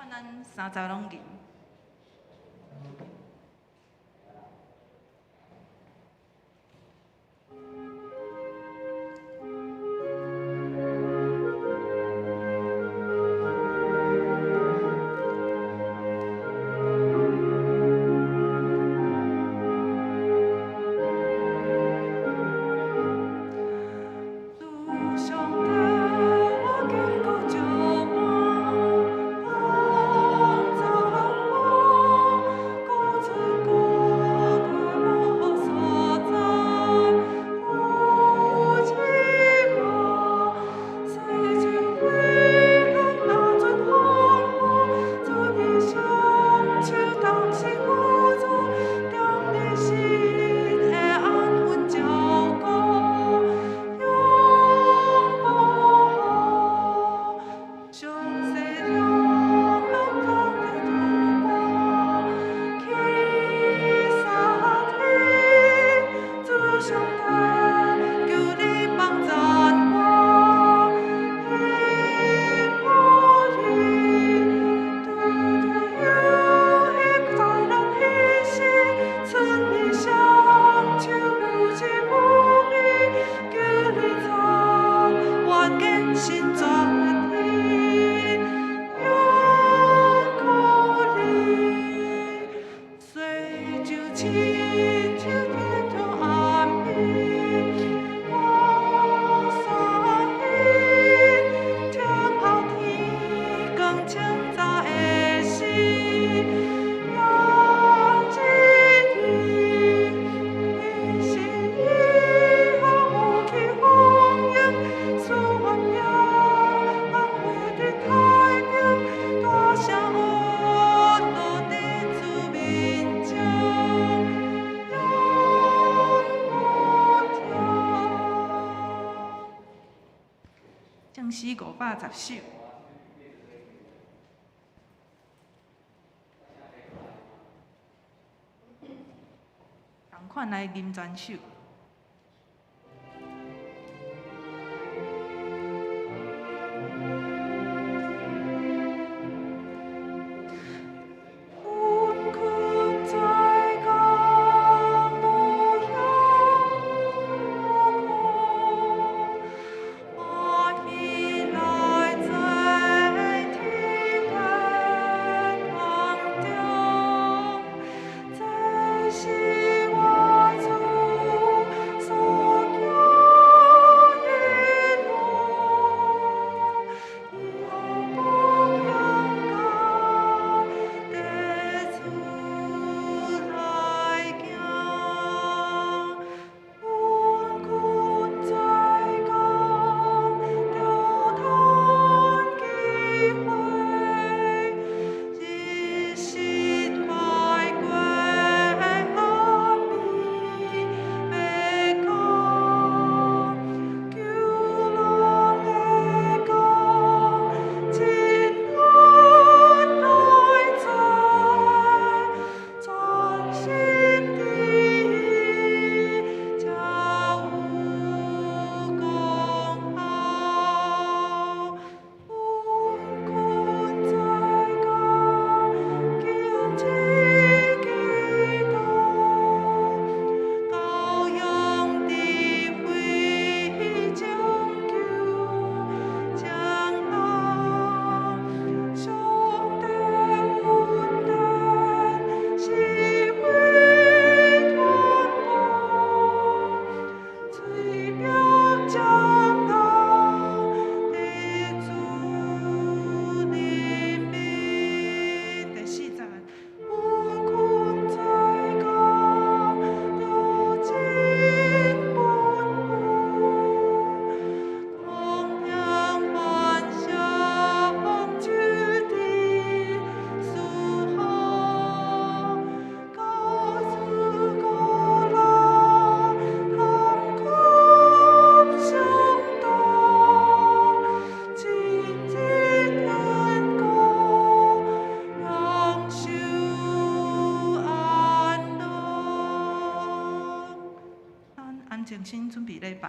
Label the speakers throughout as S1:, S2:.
S1: 款咱三十攏吟。主上帝，我坚固石板，帮助我，高出高大无所在。扶持我，随着飞行那阵风雨，主的双手同时扶助，踮伫神的安稳照顾。永无雨，上世让拢通伫度过，去三天，主上帝，求你幫贊我，因我你拄著有彼災難彼時，伸你雙手扶持無比，求你讚我堅信絕天，永可你，隨就親像天堂暗暝，我相信聽候天光清早的時，也一日，伊是以後有去豐盈，賜願命安慰佇太平，大聲呼號佇主面前，永無聽。正詩510首。仝款來吟全首。阮困在家無遐苦，歡喜來在天的當中，這是我主所行的路，以後不應該地出來行。阮困在家著趁機會，日時快過，暗暝欲到，求人會講真恩來在，專心佇伊才有功效。阮困在家堅持祈禱，羔羊智慧拯救將來，上帝恩典是為傳播，喙壁將來佇主裡面。第四節，阮困在家著真本有，同樣幻想主的賜福，高出高來通給上道，親自天國享受安樂。咱安靜心準備禮拜。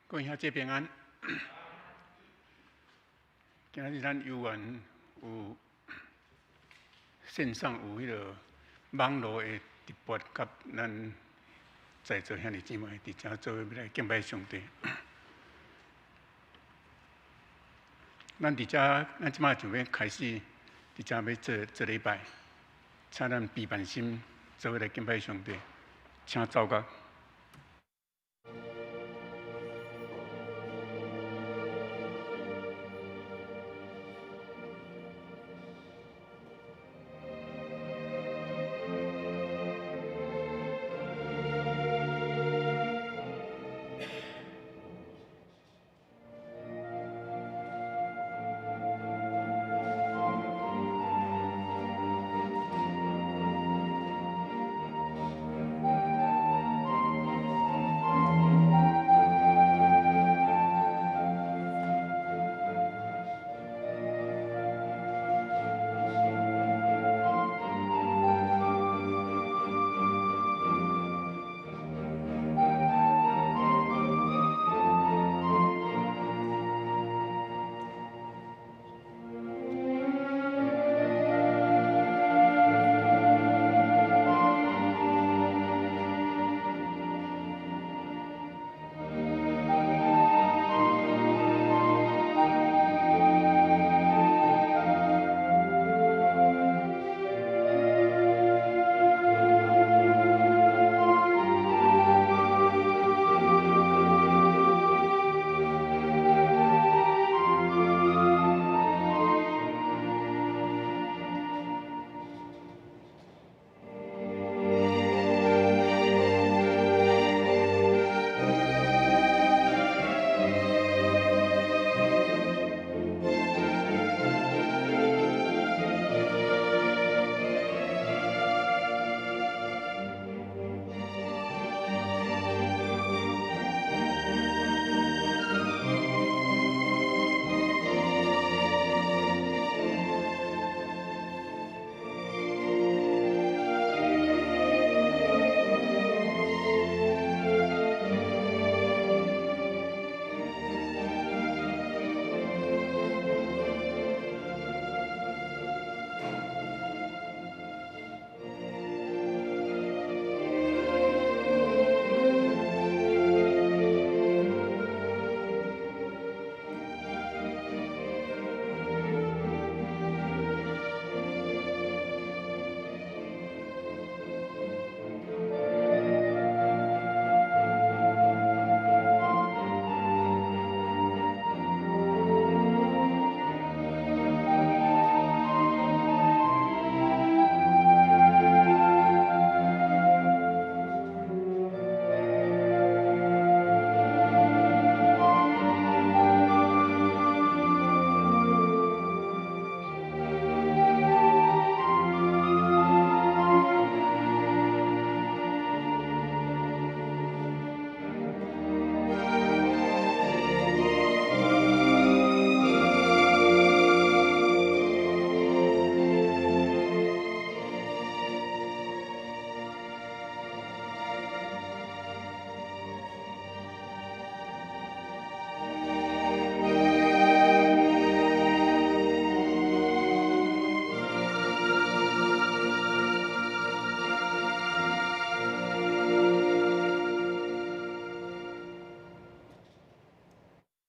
S2: 各位兄弟平安。今仔日咱有緣有線上有彼个網路的直播，佮咱在座兄弟姊妹佇遮做伙來敬拜上帝。咱佇遮，咱這擺就欲開始佇遮欲做做禮拜，請咱備辦心做伙來敬拜上帝，請奏樂。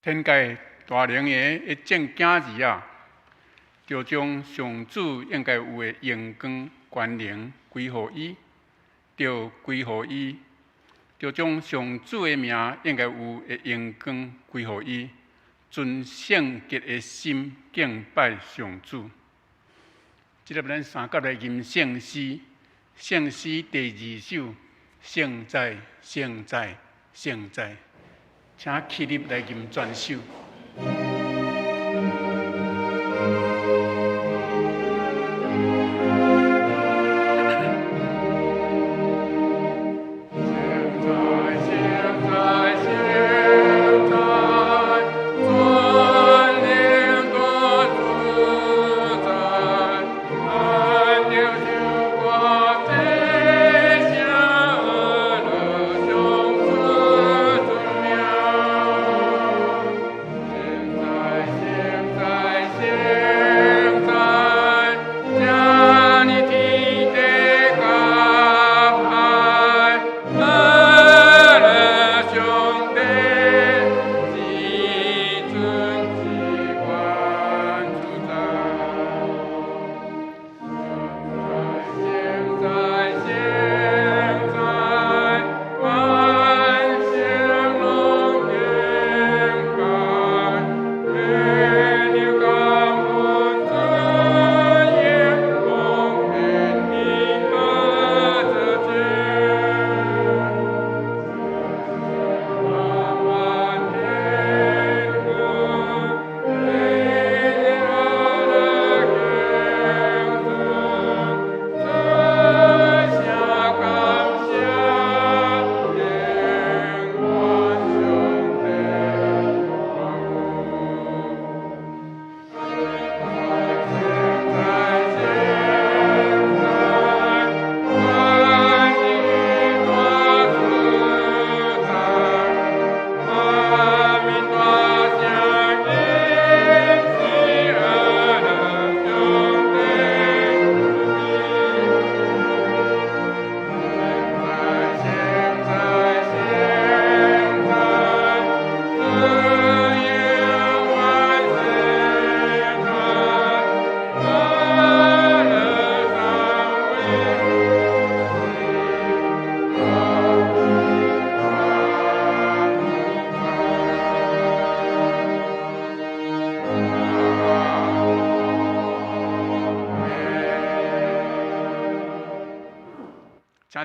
S2: 天界大能的一眾囝兒啊，著將上主應該有的榮光權能歸予伊，著歸予伊，著將上主的名應該有的榮光歸予伊，存聖潔的心敬拜上主。這個咱三甲來吟聖詩，聖詩第二首，聖哉，聖哉，聖哉。請起立來吟全首。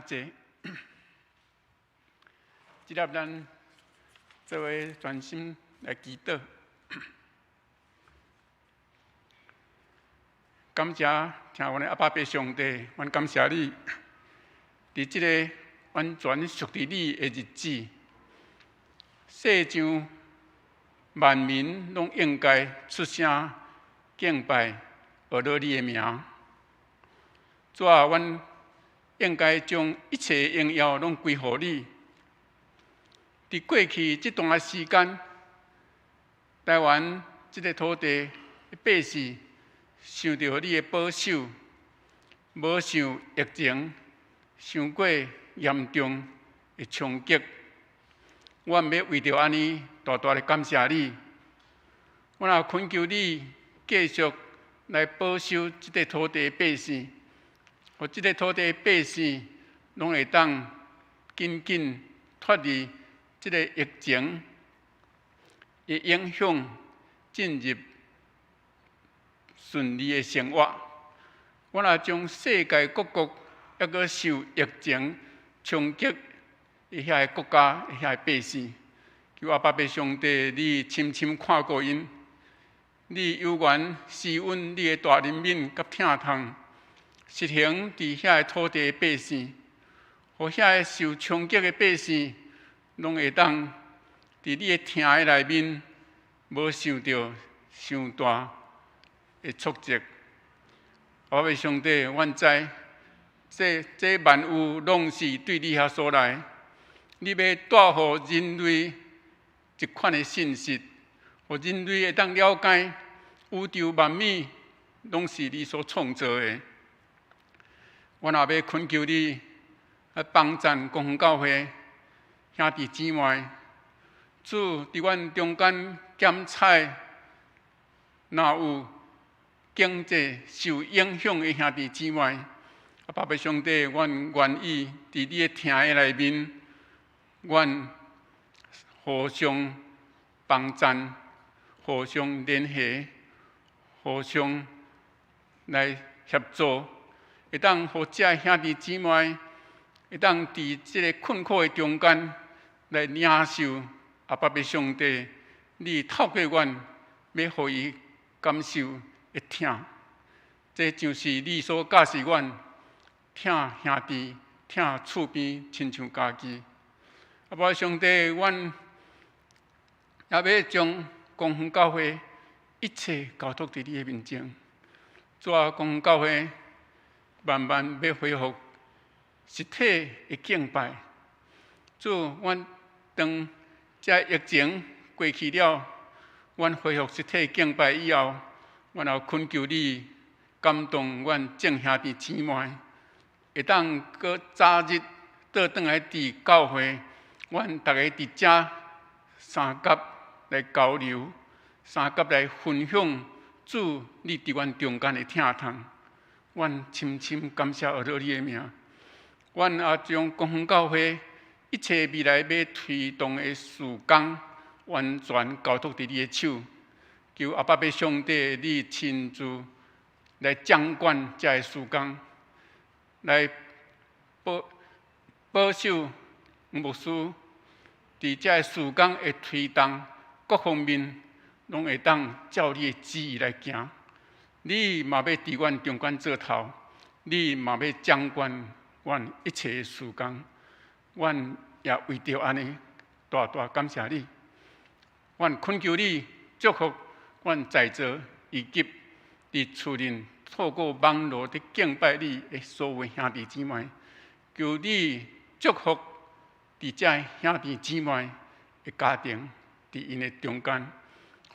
S2: 請坐。這粒咱做伙專心來祈禱。感謝聽阮的阿爸父上帝，阮感謝你，佇這个完全屬佇你的日子，世上萬民攏應該出聲敬拜、學樂你的名。主啊，阮應該將一切榮耀攏歸予你。佇過去這段時間，台灣這个土地的百姓受著你的保守，無受疫情傷過嚴重的衝擊。阮欲為著按呢，大大的感謝你。阮也懇求你繼續來保守這个土地的百姓，予這个土地的百姓攏會當緊緊脫離這个疫情的影響，進入順利的生活。阮也將世界各國猶閣受疫情衝擊的遐个國家、遐个百姓，求阿爸父上帝，你深深看顧𪜶，你有緣施恩你的大憐憫佮疼痛，實行佇遐个土地的百姓，予遐个受衝擊的百姓，攏會當佇你的疼的內面，無受著傷大的挫折。阿爸父上帝，阮知這這萬有攏是對你遐所來，你欲帶予人類一款的信息，予人類會當了解宇宙萬物攏是你所創造的。阮也欲懇求你來幫贊光復教會兄弟姊妹，主佇阮中間檢採，若有經濟受影響的兄弟姊妹，阿爸父上帝，阮願意佇你的疼的內面，阮互相幫贊，互相聯繫，互相來協助，會當予這兄弟姊妹會當佇這个困苦的中間來領受阿爸父上帝，你透過阮欲予伊感受的疼，這就是你所教示阮疼兄弟、疼厝邊，親像家己。阿爸上帝，阮也欲將光復教會一切交託佇你的面前。主啊，光復教會慢慢欲恢復實體的敬拜。主，阮當這疫情過去了，阮恢復實體敬拜以後，阮也懇求你感動阮眾兄弟姊妹，會當閣早日倒轉來佇教會，阮逐个佇遮相佮來交流，相佮來分享主你佇阮中間的疼痛。阮深深感謝阿你的名。阮也將光復教會一切未來欲推動的事工，完全交託佇你的手。求阿爸父上帝，你親自來掌管這个事工，來保保守牧師佇這个事工的推動各方面，攏會當照你的旨意來行。你嘛欲佇阮中間做頭，你嘛欲掌管阮一切的事工，阮也為著按呢，大大感謝你。阮懇求你祝福阮在座以及佇厝內透過網路佇敬拜你的所有兄弟姊妹，求你祝福佇遮兄弟姊妹的家庭，佇𪜶的中間，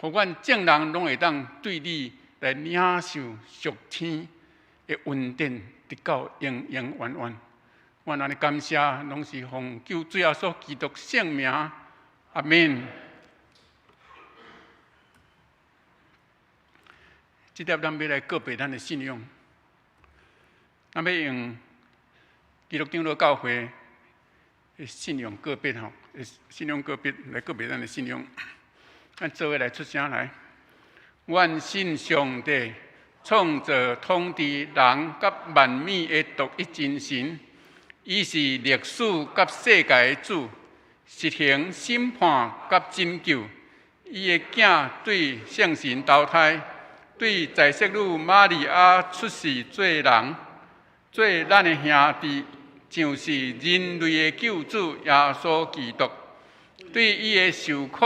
S2: 予阮眾人攏會當對你來領受屬天的恩典，直到永永遠遠。阮按呢感謝，攏是奉救主耶穌基督聖名，阿們。這粒咱欲來告白咱的信仰，咱欲用基督長老教會的信仰告白吼，信仰告白來告白咱的信仰。咱做伙來出聲來，阮信上帝，創造統治人佮萬物的獨一真神，伊是歷史佮世界的主，實行審判佮拯救。伊的囝對聖神投胎，對在聖女瑪利亞出世做人，做咱的兄弟，就是人類的救主耶穌基督。對伊的受苦、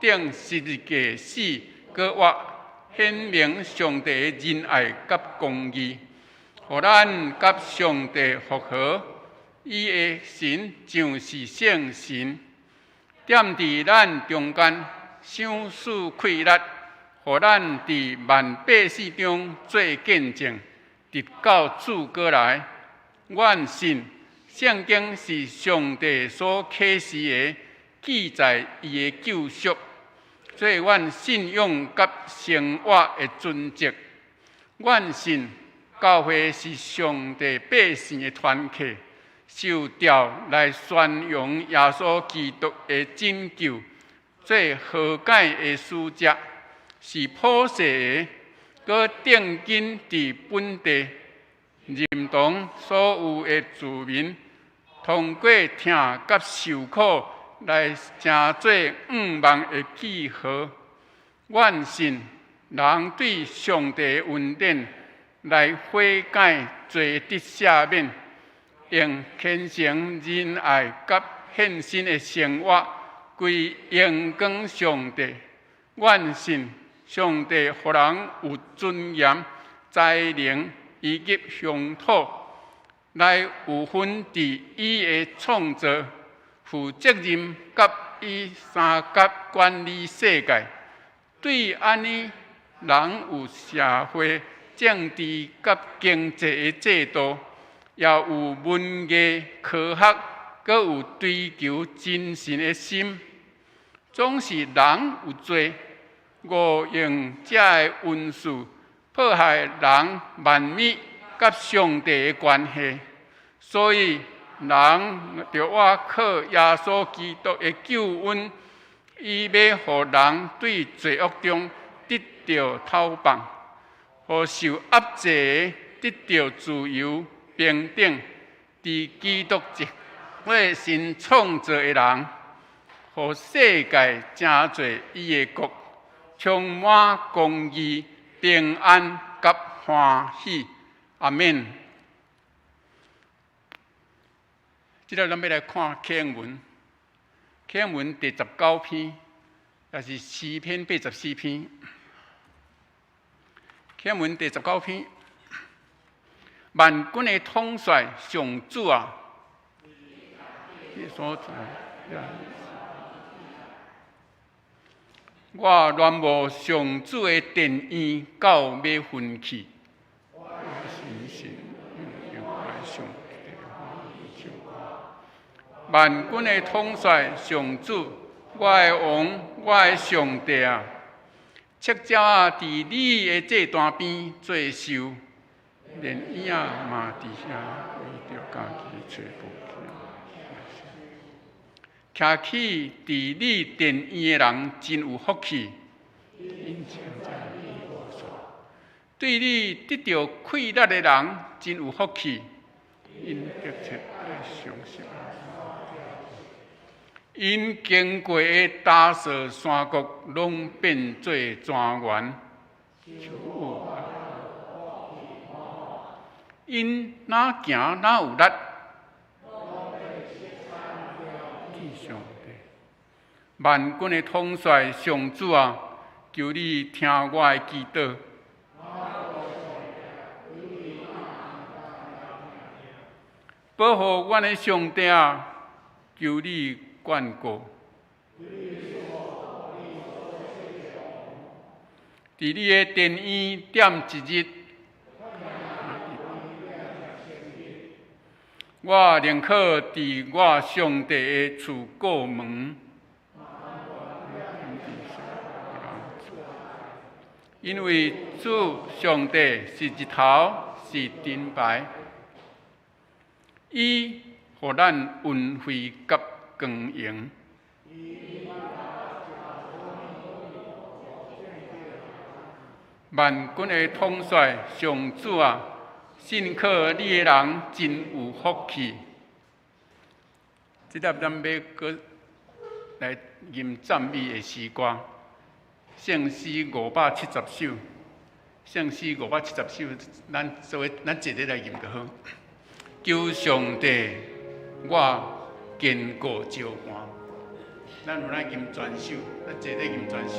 S2: 釘十字架死、閣活，顯明上帝的仁愛佮公義，予咱佮上帝復和。伊的神就是聖神，踮佇咱中間賞賜氣力，予咱佇萬百姓中做見證，直到主閣來。阮信聖經是上帝所啟示的，記載伊的救贖，做阮信仰佮生活的準則。阮信教會是上帝百姓的團體，受召來宣揚耶穌基督的拯救，做和解的使者，是普世的，閣定根佇本地，認同所有的子民，通過疼佮受苦來成做向望的記號。阮信人對上帝的恩典來悔改，罪得赦免，用虔誠仁愛佮獻身的生活，歸榮光上帝。阮信上帝予人有尊嚴、才能以及鄉土，來有份佇伊的創造，負責任佮伊相佮管理世界。對按呢，人有社會、政治佮經濟的制度，也有文藝、科學，閣有追求真神的心。總是人有罪，誤用這个恩賜，破壞人萬物佮上帝的關係。所以人著倚靠耶穌基督的救恩，伊欲予人對罪惡中得著釋放，予受壓制的得著自由平等。佇基督這位新創造的人，予世界成做伊的國，充滿公義、平安佮歡喜。阿們。這個咱欲來看啟應文，啟應文第19篇，也是詩篇84篇。啟應文第十九篇，萬軍的統帥上主啊！我戀慕上主的殿院到欲昏去。萬軍的統帥上主，我的王，我的上帝啊！赤鳥仔佇你的祭壇邊做岫，連燕仔嘛佇遐為著家己揣寶徛起佇你殿院的人真有福氣。對你得著氣力的人真有福氣。𪜶𪜶經過的大雪山谷，攏變做莊園。𪜶若行若有力。萬軍的統帥上主啊，求你聽我的祈禱。保護阮的上帝啊，求你眷顧。佇你的殿院踮一日，我寧可佇我上帝的厝過門。因為主上帝是日頭，是盾牌，伊予咱恩惠佮光榮。萬軍的統帥上主啊，信靠你的人真有福氣。這粒咱欲閣來吟讚美的詩歌，聖詩五百七十首，聖詩五百七十首，咱做伙咱齊來吟就好。求上帝，我堅固召喚，咱有來吟全首，咱齊來吟全首。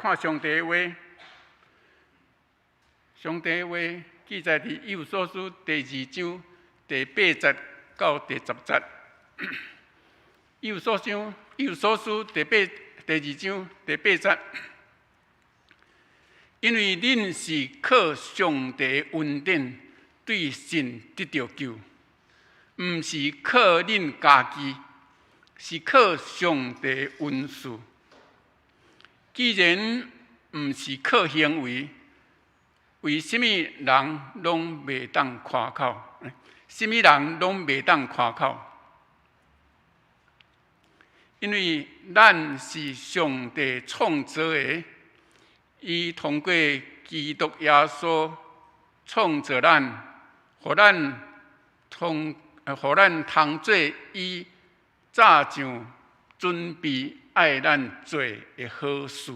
S2: 看上帝的話，上帝的話記載佇以弗所書第二章第八節到第十節。以弗所書，以弗所書第八第二章第八節，因為恁是靠上帝恩典對信得著救，毋是靠恁家己，是靠上帝恩賜。既然毋是靠行為，為啥物人攏袂當誇口？啥物人攏袂當誇口？因為咱是上帝創造的，伊通過基督耶穌創造咱，予咱通，予咱通做伊早就準備愛咱做的好事。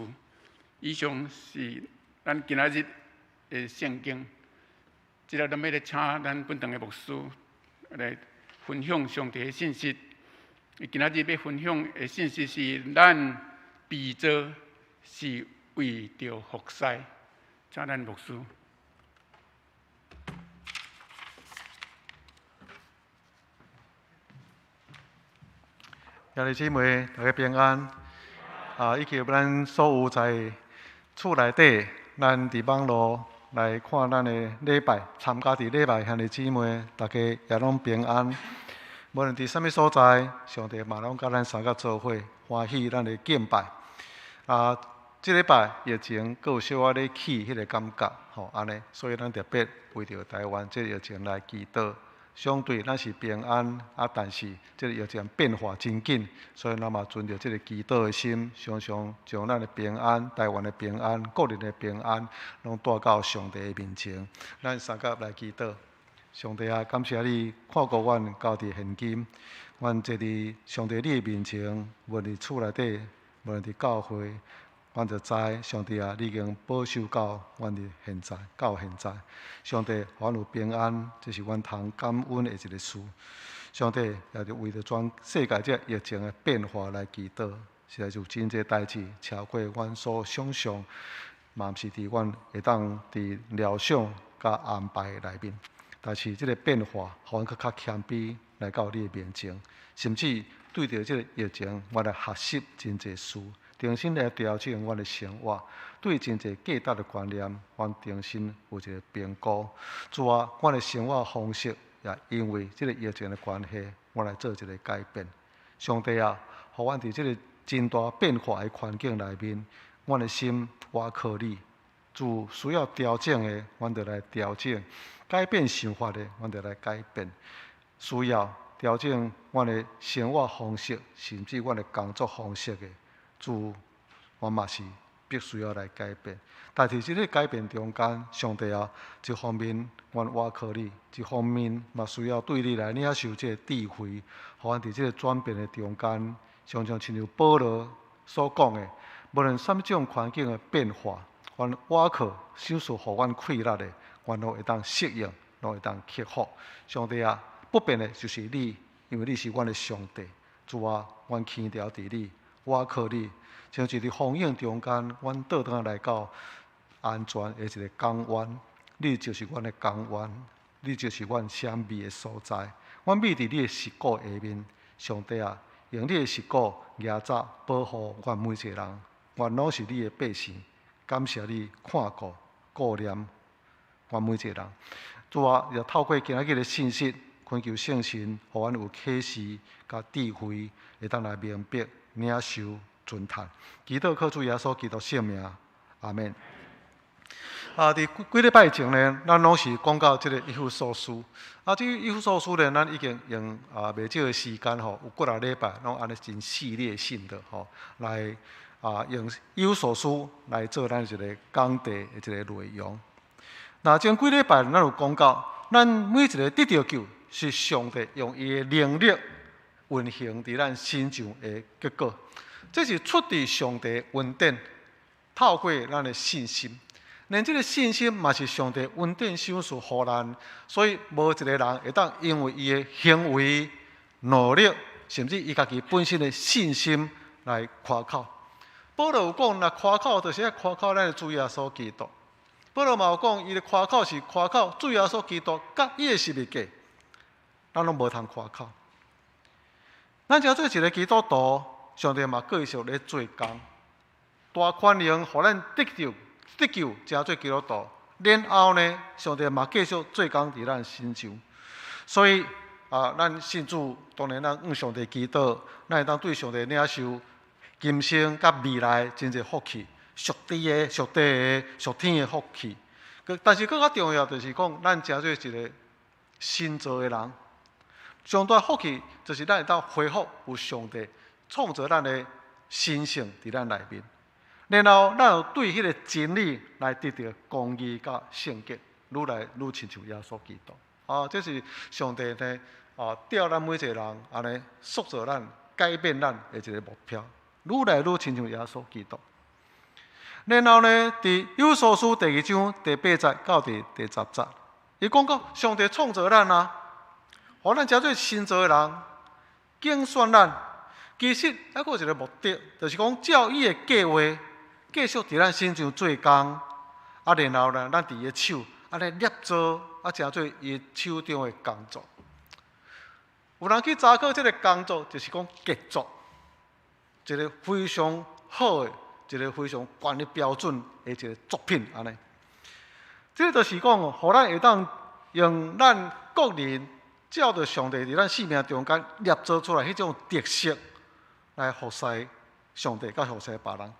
S2: 以上是咱今仔日的聖經。這下咱欲來請咱本堂的牧師來分享上帝的信息。今仔日欲分享的信息是咱被造是為著服侍，請咱牧師。
S3: 兄弟姊妹，大家平安。啊，以及咱所有在厝內底，咱佇網路來看咱的禮拜，參加佇禮拜兄弟姊妹，大家也攏平安。無論佇啥物所在，上帝嘛攏佮咱相佮做伙，歡喜咱的敬拜。啊，這禮拜疫情閣有小可咧起彼個感覺，吼，按呢，所以咱特別為著台灣這個疫情來祈禱。相對咱是平安，啊，但是這個疫情變化真緊，所以咱嘛存著這個祈禱的心，常常將咱的平安、台灣的平安、個人的平安，攏帶到上帝的面前。咱相佮來祈禱，上帝啊，感謝你看顧阮到佇現今，阮坐佇上帝你的面前，無論佇厝內底，無論佇教會，阮就知上帝啊，你已經保守到阮佇現在，到現在，上帝予阮有平安，這是阮通感恩的一個事。上帝也就為著全世界這疫情的變化來祈禱，實在是有真濟代誌超過阮所想像，嘛毋是佇阮會當佇料想佮安排內面。但是這个變化，予阮閣較謙卑來到你的面前，甚至對著這个疫情，阮來學習真濟事，重新來調整阮的生活，對真濟價值的觀念，阮重新有一个評估。主啊，阮的生活方式也因為這个疫情的關係，阮來做一个改變。上帝啊，予阮佇這个真大變化的環境內面，阮的心倚靠你。主需要調整的，阮就來調整；改變想法的，阮就來改變。需要調整阮的生活方式，甚至阮的工作方式的，主，阮嘛是必須要來改變。但是這个改變中間，上帝啊，一方面阮倚靠你，一方面嘛需要對你來領受這個智慧，予阮佇這個轉變的中間，常常親像保羅所講的，無論啥物種環境的變化，阮倚靠賞賜予阮氣力的，阮攏會當適應，攏會當克服。上帝啊，不變的就是你，因為你是阮的上帝。主啊，阮牽牢佇你，倚靠你，像是佇風湧中間，阮倒轉來到安全的一个港灣。你就是阮的港灣，你就是阮閃避的所在。阮避佇你的翼骨下面，上帝啊，用你的翼骨蜈紮保護阮每一个人。阮攏是你的百姓，感謝你看顧顧念阮每一個人。主啊，也透過今仔日的信息，懇求聖神，予阮有啟示佮智慧，會當來明白、領受、遵行。祈禱靠主耶穌基督聖名，阿門。啊，佇幾禮拜前呢，咱攏是講到這个以弗所書。啊，這以弗所書呢，咱已經用啊袂少的時間吼，有幾若禮拜攏按呢真系列性的吼，來啊用以弗所書來做咱一个講題的一个內容。那前幾禮拜咱有講到，咱每一个得著救是上帝用伊的能力運行佇咱身上的結果，這是出自上帝恩典，透過咱的信心。連這个信心嘛是上帝恩典賞賜予咱，所以無一个人會當因為伊的行為、努力，甚至伊家己本身的信心來誇口。保羅有講，若誇口就是愛誇口咱的主耶穌基督。保羅嘛有講，伊的誇口是誇口主耶穌基督佮伊的十字架，咱攏無通誇口。咱成做一个基督徒，上帝嘛繼續咧做工，大權能予咱得著得救，成做基督徒。然後呢，上帝嘛繼續做工佇咱身上。所以啊，咱信主當然咱向上帝祈禱，咱會當對上帝領受今生佮未來真濟福氣，屬地的、屬地的、屬天的福氣。但是閣較重要就是講，咱成做一个新造的人，上大福氣就是咱會當恢復有上帝創造咱的神性佇咱內面，然後咱有對彼个真理來得著公義佮聖潔，愈來愈親像耶穌基督。啊，這是上帝呢啊，調咱每一个人按呢塑造咱、改變咱的一个目標，愈來愈親像耶穌基督。然後呢，佇以弗所書第二章第八節到佇第十節，伊講到上帝創造咱啊，予咱成做新造的人，揀選咱，其實猶閣有一个目的，就是講照伊的計劃，繼續佇咱身上做工，啊，然後呢，咱佇伊的手，按呢捏造，啊，成做伊手中的工作。有人去查考這个工作，就是講傑作，一个非常好的，一个非常懸的標準的一个作品，按呢。這个就是講，予咱會當用咱個人照著上帝佇咱生命中間捏造出來彼種特色，來服侍上帝，佮服侍別人。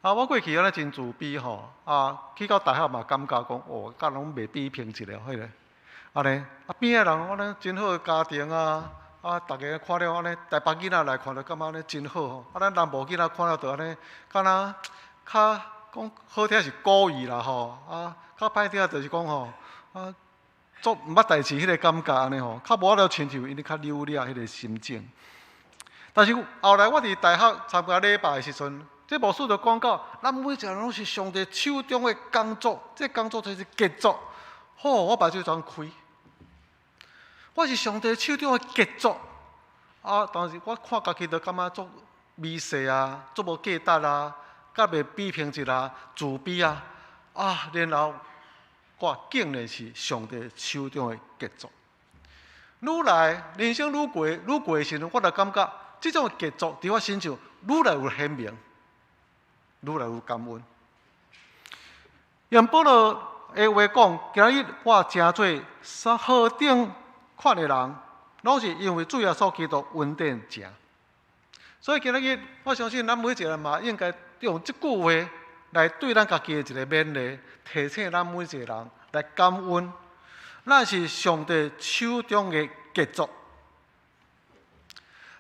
S3: 啊，我過去按呢真自卑吼，啊，去到大學嘛感覺講，哦，佮攏袂比平一个彼个，按呢，啊邊仔人按呢真好的家庭啊，啊，逐家看了按呢，台北囡仔來看就感覺按呢真好吼，啊，咱南部囡仔看了就按呢，敢若較講好聽是古意啦吼，啊，較歹聽就是講吼，啊，做毋捌代誌彼个感覺按呢吼，較無法度親像𪜶較扭掠彼个心境。但是後來我佇大學參加禮拜的時陣，這牧師就講到，咱每一個人攏是上帝手中的工作，這工作就是傑作。好，我目睭怎開？我是上帝手中的傑作。啊，當時我看家己都感覺足微細啊，足無價值啊，較袂比評一啊，自卑啊，啊，然後我竟然是上帝手中的傑作。愈來人生愈過愈過的時陣，我就感覺這種傑作佇我身上愈來愈顯明，愈來愈感恩。用保羅的話講，今日我成做何等款的人，攏是因為主耶穌基督恩典成。所以今日我相信咱每一個人嘛，應該用這句話來對咱家己的一個勉勵，提醒咱每一個人來感恩。咱是上帝手中的傑作。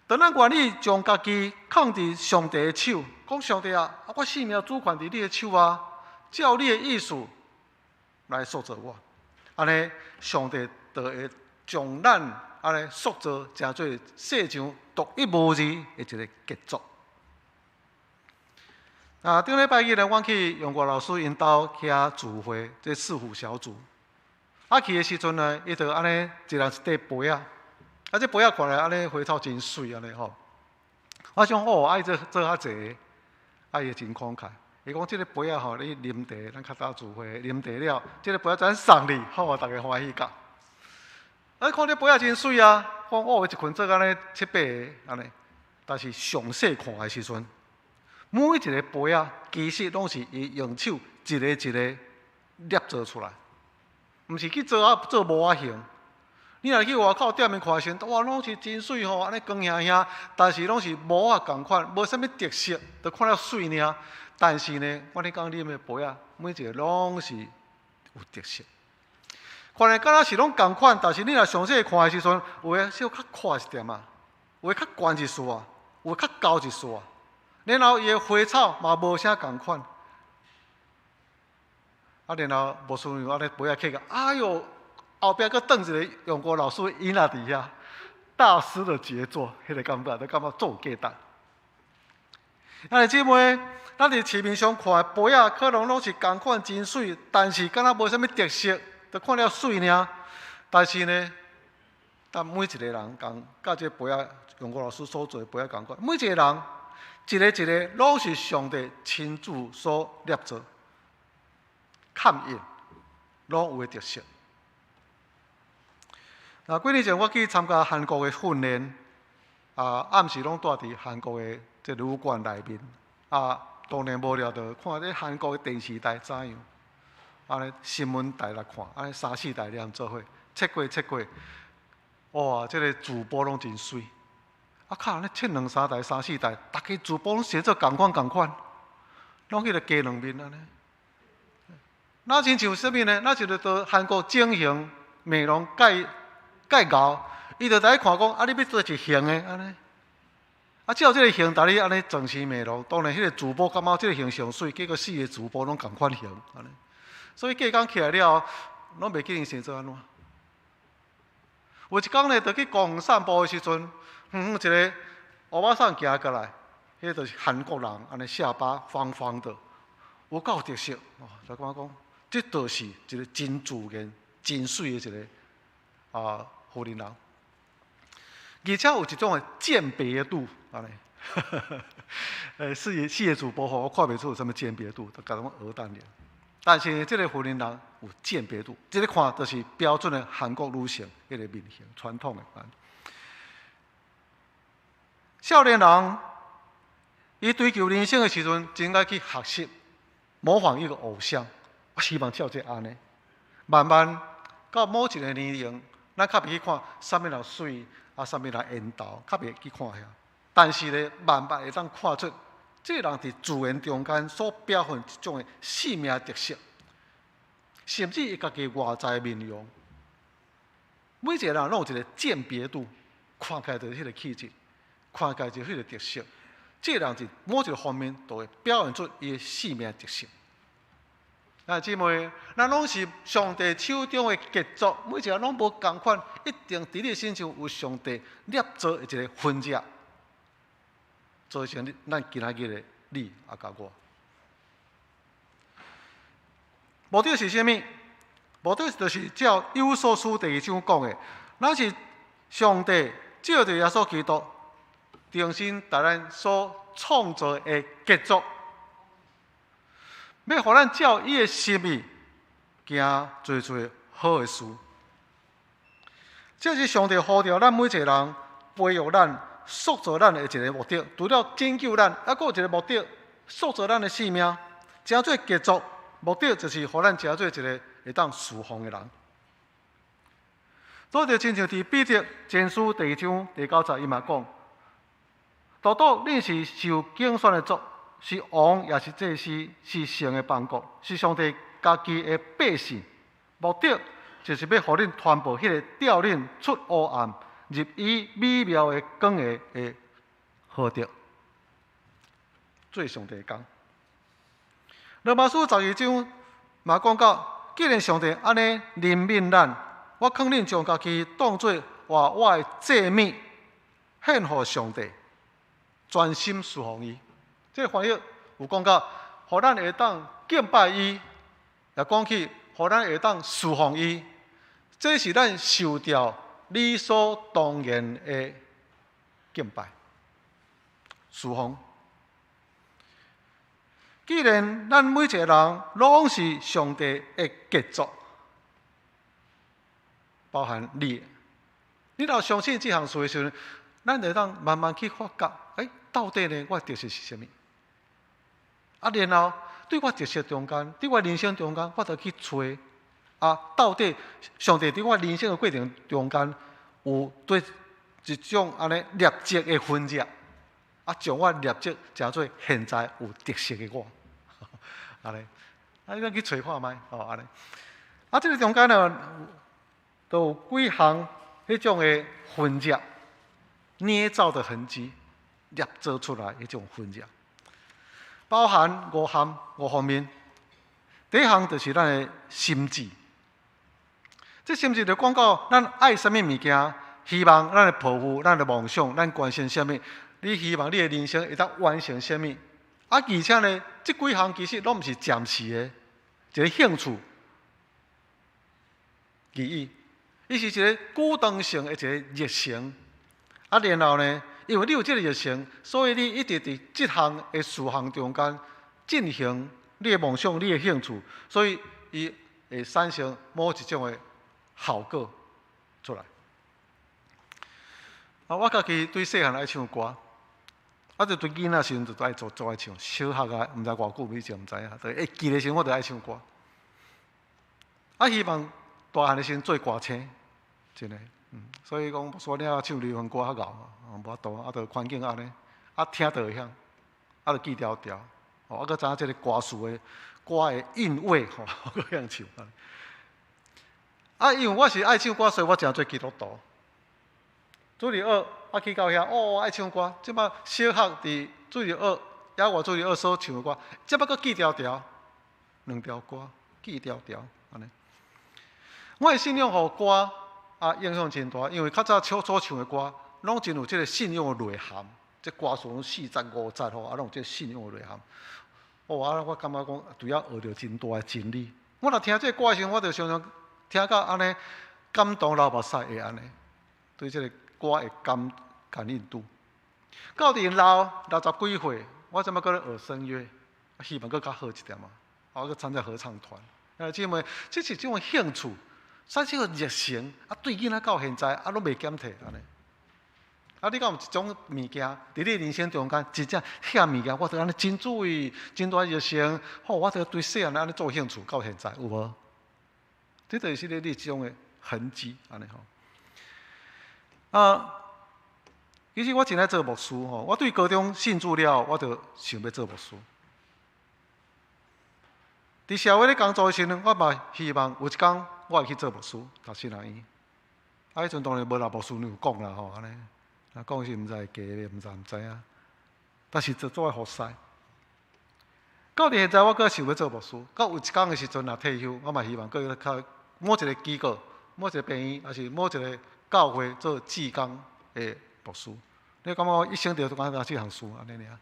S3: 當咱願意將家己囥佇上帝的手，講上帝啊，我生命主權佇你的手啊，照你的意思來塑造我，按呢上帝就會將咱按呢塑造成做世上獨一無二的一個傑作。啊，頂禮拜日呢，阮去楊國老師𪜶兜去遐聚會，這四福小組。啊，去的時陣呢，伊就按呢一人一塊杯仔，啊，這杯仔看來按呢花草真媠按呢吼。我想哦，啊伊做做較濟，啊伊會真慷慨。伊講這个杯仔吼，你啉茶，咱較早聚會啉茶了，這个杯仔咱送你，好，逐家歡喜甲。啊，看這杯仔真媠啊，講哦，一群做按呢七八个按呢，但是詳細看的時陣，每一个杯仔其實攏是伊用手一个一个捏做出來。毋是去做啊做模仔型，你若去外口店面看時陣，哇，攏是真媠吼，按呢光顯顯，但是攏是模仔仝款，無啥物特色，就看了媠爾。但是呢，我咧講恁的杯仔，每一個攏是有特色。看來敢若是攏仝款，但是你若詳細看的時陣，有的小可闊一點仔，有的較懸一絲仔，有的較厚一絲仔，然後伊的花草嘛無啥仝款。啊，然後牧師娘按呢杯仔揢起，哎喲，後壁閣轉一个永國老師囡仔佇遐，大師的傑作，彼个感覺都感覺足有價值。啊，姊妹，咱佇市面上看的杯仔，可能攏是仝款真媠，但是敢若無啥物特色，就看了媠爾。但是呢，但每一个人共佮這个杯仔，永國老師所做的杯仔仝款，每一个人一个一个攏是上帝親自所捏造。嵌印攏有的特色。那幾年前我去參加韓國的訓練，啊，暗時攏蹛佇韓國的這旅館內面，啊，當然無聊就看這韓國的電視台怎樣，按呢新聞台來看，按呢三四台連做伙，切過切過，哇，這个主播攏真媠，啊，靠，按呢切兩三台、三四台，逐家主播攏生做仝款仝款，攏彼个雞卵面按呢。那親像啥物呢？那就是到韓國整形美容蓋蓋𠢕，伊就佇咧看講，啊，你欲佗一型的按呢？啊，照這个型，逐你按呢整形美容，當然彼个主播感覺這个型上媠，結果四个主播攏仝款型，按呢。所以隔工起來了後，攏袂記𪜶生做按怎。有一工呢，就去公園散步的時陣，遠遠一个歐巴桑行過來，彼个就是韓國人，按呢下巴方方的，有夠特色，哦，就感覺講。這就是一个真自然、真媠的一个啊婦人人，而且有一種的鑑別度，按呢，四個四個主播吼，我看袂出有啥物鑑別度，就共阮鵝蛋臉。但是這个婦人人有鑑別度，這个看就是標準的韓國女性彼个面型，傳統的。少年人，伊追求人生的時陣，真愛去學習模仿一個偶像。我希望照這按呢，慢慢到某一个年齡，咱較袂去看啥物人媠，啊，啥物人緣投，較袂去看遐。但是咧，慢慢會當看出，這个人佇自然中間所表現一種的生命特色，甚至伊家己外在面容，每一个人攏有一个鑑別度，看起來就是彼个氣質，看起來就是彼個特色。這个人佇某一个方面，就會表現出伊的生命特色。啊，姊妹，咱攏是上帝手中的傑作，每一个人攏無仝款，一定佇你身上有上帝捏造的一个痕跡，造成你咱今仔日的你啊，佮我。目的是啥物？目的就是照以弗所書第二章講的，咱是上帝藉著耶穌基督重新予咱所創造的傑作，欲予咱照伊的心意行濟濟好的事。這是上帝呼召咱每一個人，培育咱、塑造咱的一个目的。除了拯救咱，猶閣有一个目的，塑造咱的生命，成做傑作。目的就是予咱成做一个會當事奉的人。所以就親像佇彼得前書第二章第九節，伊嘛講：獨獨恁是受揀選的族，是王也是祭司，是聖的邦國，是上帝家己的百姓。目的就是欲予恁傳報彼个召恁出黑暗，入伊美妙的光下的福德。做上帝的工。羅馬書十二章嘛講到，既然上帝按呢憐憫咱，我勸恁將家己當做活活的祭物，獻予上帝，專心事奉伊。這個翻譯有講到，予咱會當敬拜伊，也講起予咱會當事奉伊。這是咱受召理所當然的敬拜、事奉。既然咱每一個人攏是上帝的傑作，包含你，你若相信這項事的時陣，咱會當慢慢去發覺，欸，到底呢，我的特色是啥物？啊，然後對我特色中間，佇我人生中間，我就去揣啊，到底上帝佇我人生的過程中間有佗一種按呢捏造的痕跡，啊，將我捏造成做現在有特色的我，按呢，啊，你咱去揣看覓，吼，按呢，啊，這个中間呢，都有幾項彼種的痕跡，捏造的痕跡，捏造出來彼種痕跡，包含五項五方面。第一項就是咱的心志，這心志就講到咱愛啥物物件，希望咱的抱負、咱的夢想、咱關心啥物，你希望你的人生會當完成啥物？啊，而且呢，這幾項其實攏毋是暫時的，一個興趣而已，伊是一個久長性的一個熱誠。啊，然後呢，因為你有這個熱誠，所以你一直佇這項的事項中間進行你的夢想、你的興趣，所以伊會產生某一種的效果出來。啊，我家己對細漢愛唱歌，啊，就對囡仔時陣就愛做做愛唱，小學啊，毋知偌久以前毋知影，就會記的時陣我就愛唱歌。啊，希望大漢的時陣做歌星，真的，所以講，說你唱流行歌較𠢕，無法度，啊，就環境按呢，啊，聽就會曉，啊，就記牢牢，哦，啊，閣知影這个歌詞的歌的韻味吼，閣曉唱。啊，因為我是愛唱歌，所以我成做基督徒。主日學啊，去到遐，哦，愛唱歌。這擺小學佇主日學，野外主日學所唱的歌，這擺閣記牢牢，兩條歌記牢牢，按呢。我的信仰予歌啊影響真大，因為較早所唱的歌，攏真有這个信仰的內涵。這歌詞攏四節五節吼，啊，攏有這个信仰的內涵。哦，啊，我感覺講對遐學著真大的真理。我若聽這个歌的時陣，我就常常聽到按呢感動流目屎會按呢，對這个歌的感感應度。到佇老六十幾歲，我這擺閣咧學聲樂，希望閣較好一點嘛。我閣參加合唱團。啊，姊妹，這是一種興趣，產生個熱誠。啊，對囡仔到現在啊，攏袂減退按呢。啊，你敢有一種物件，佇你人生中間，真正遐物件，我都按呢真注意，真大熱誠。吼，我都對細漢按呢做興趣，到現在有無？這就是你這種的痕跡，按呢吼。啊，其實我真愛做牧師吼，我對高中信主了，我就想欲做牧師。佇社會咧工作的時陣，我嘛希望有一工我會去做牧師，讀神學院。啊，彼陣當然無老牧師娘講啦吼，按呢，啊講是毋知會假的，毋知毋知影。但是就做愛服侍。到佇現在，我閣想欲做牧師。到有一工的時陣，若退休，我嘛希望閣去某一個機構、某一個病院，抑是某一個教會做志工的牧師。你感覺我一生就干焦這項事按呢爾。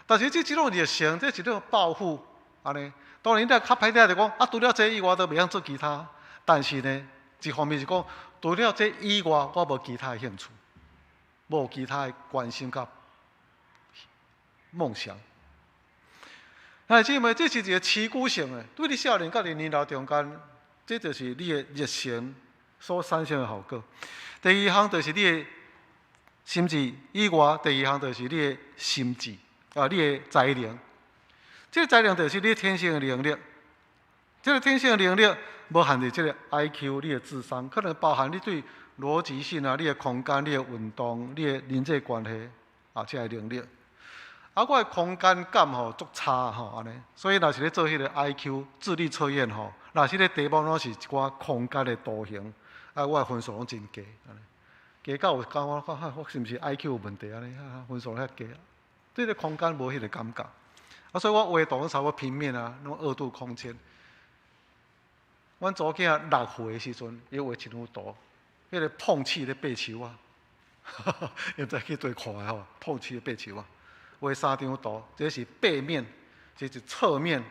S3: 但是這這種熱誠，這一種抱負，按呢。當然，你較歹聽就講啊，除了這以外，都袂曉做其他。但是呢，一方面是講，除了這以外，我無其他的興趣，無其他的關心佮夢想。兄弟姊妹，這是一個持久性的，對你少年佮你年老中間，這就是你的熱誠所產生的效果。第二項就是你的心智以外，第二項就是你的心智啊，你的才能。這個才能就是你天生的能力。這個天生的能力無限佇這個 IQ，你的智商，可能包含你對邏輯性啊、你的空間、你的運動、你的人際關係啊，這个能力。啊，我的空間感吼足差吼按呢，所以若是咧做彼個 IQ 智力測驗吼，若是咧題目攏是一寡空間的圖形，啊，我的分數攏真低，按呢，低到有感覺我看我是毋是 IQ 有問題按呢？分數遐低，對這個空間無彼個感覺。啊，所以我畫圖攏差不多平面啊，攏二度空間。阮查某囝6歲的時陣，伊畫一張圖，彼個碰刺咧爬樹仔，伊毋知去佗看的吼，碰刺咧爬樹仔。畫三張圖，這是背面，這是側面，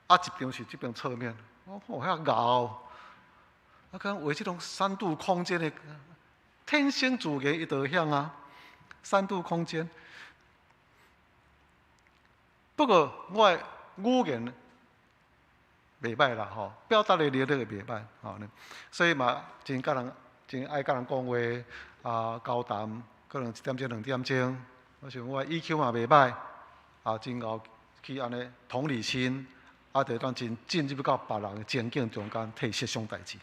S3: 啊，一張是這邊側面。我看遐𠢕，啊，講畫這種三度空間的，天生自然伊就會曉啊，三度空間。不過我的語言袂䆀啦吼，表達的能力會袂䆀吼，所以嘛真佮人真愛佮人講話啊，交談可能一點鐘兩點鐘。我想我 EQ 嘛袂䆀，啊，真𠢕去按呢同理心，啊，就會當真進入到別人的情境中間替設想代誌。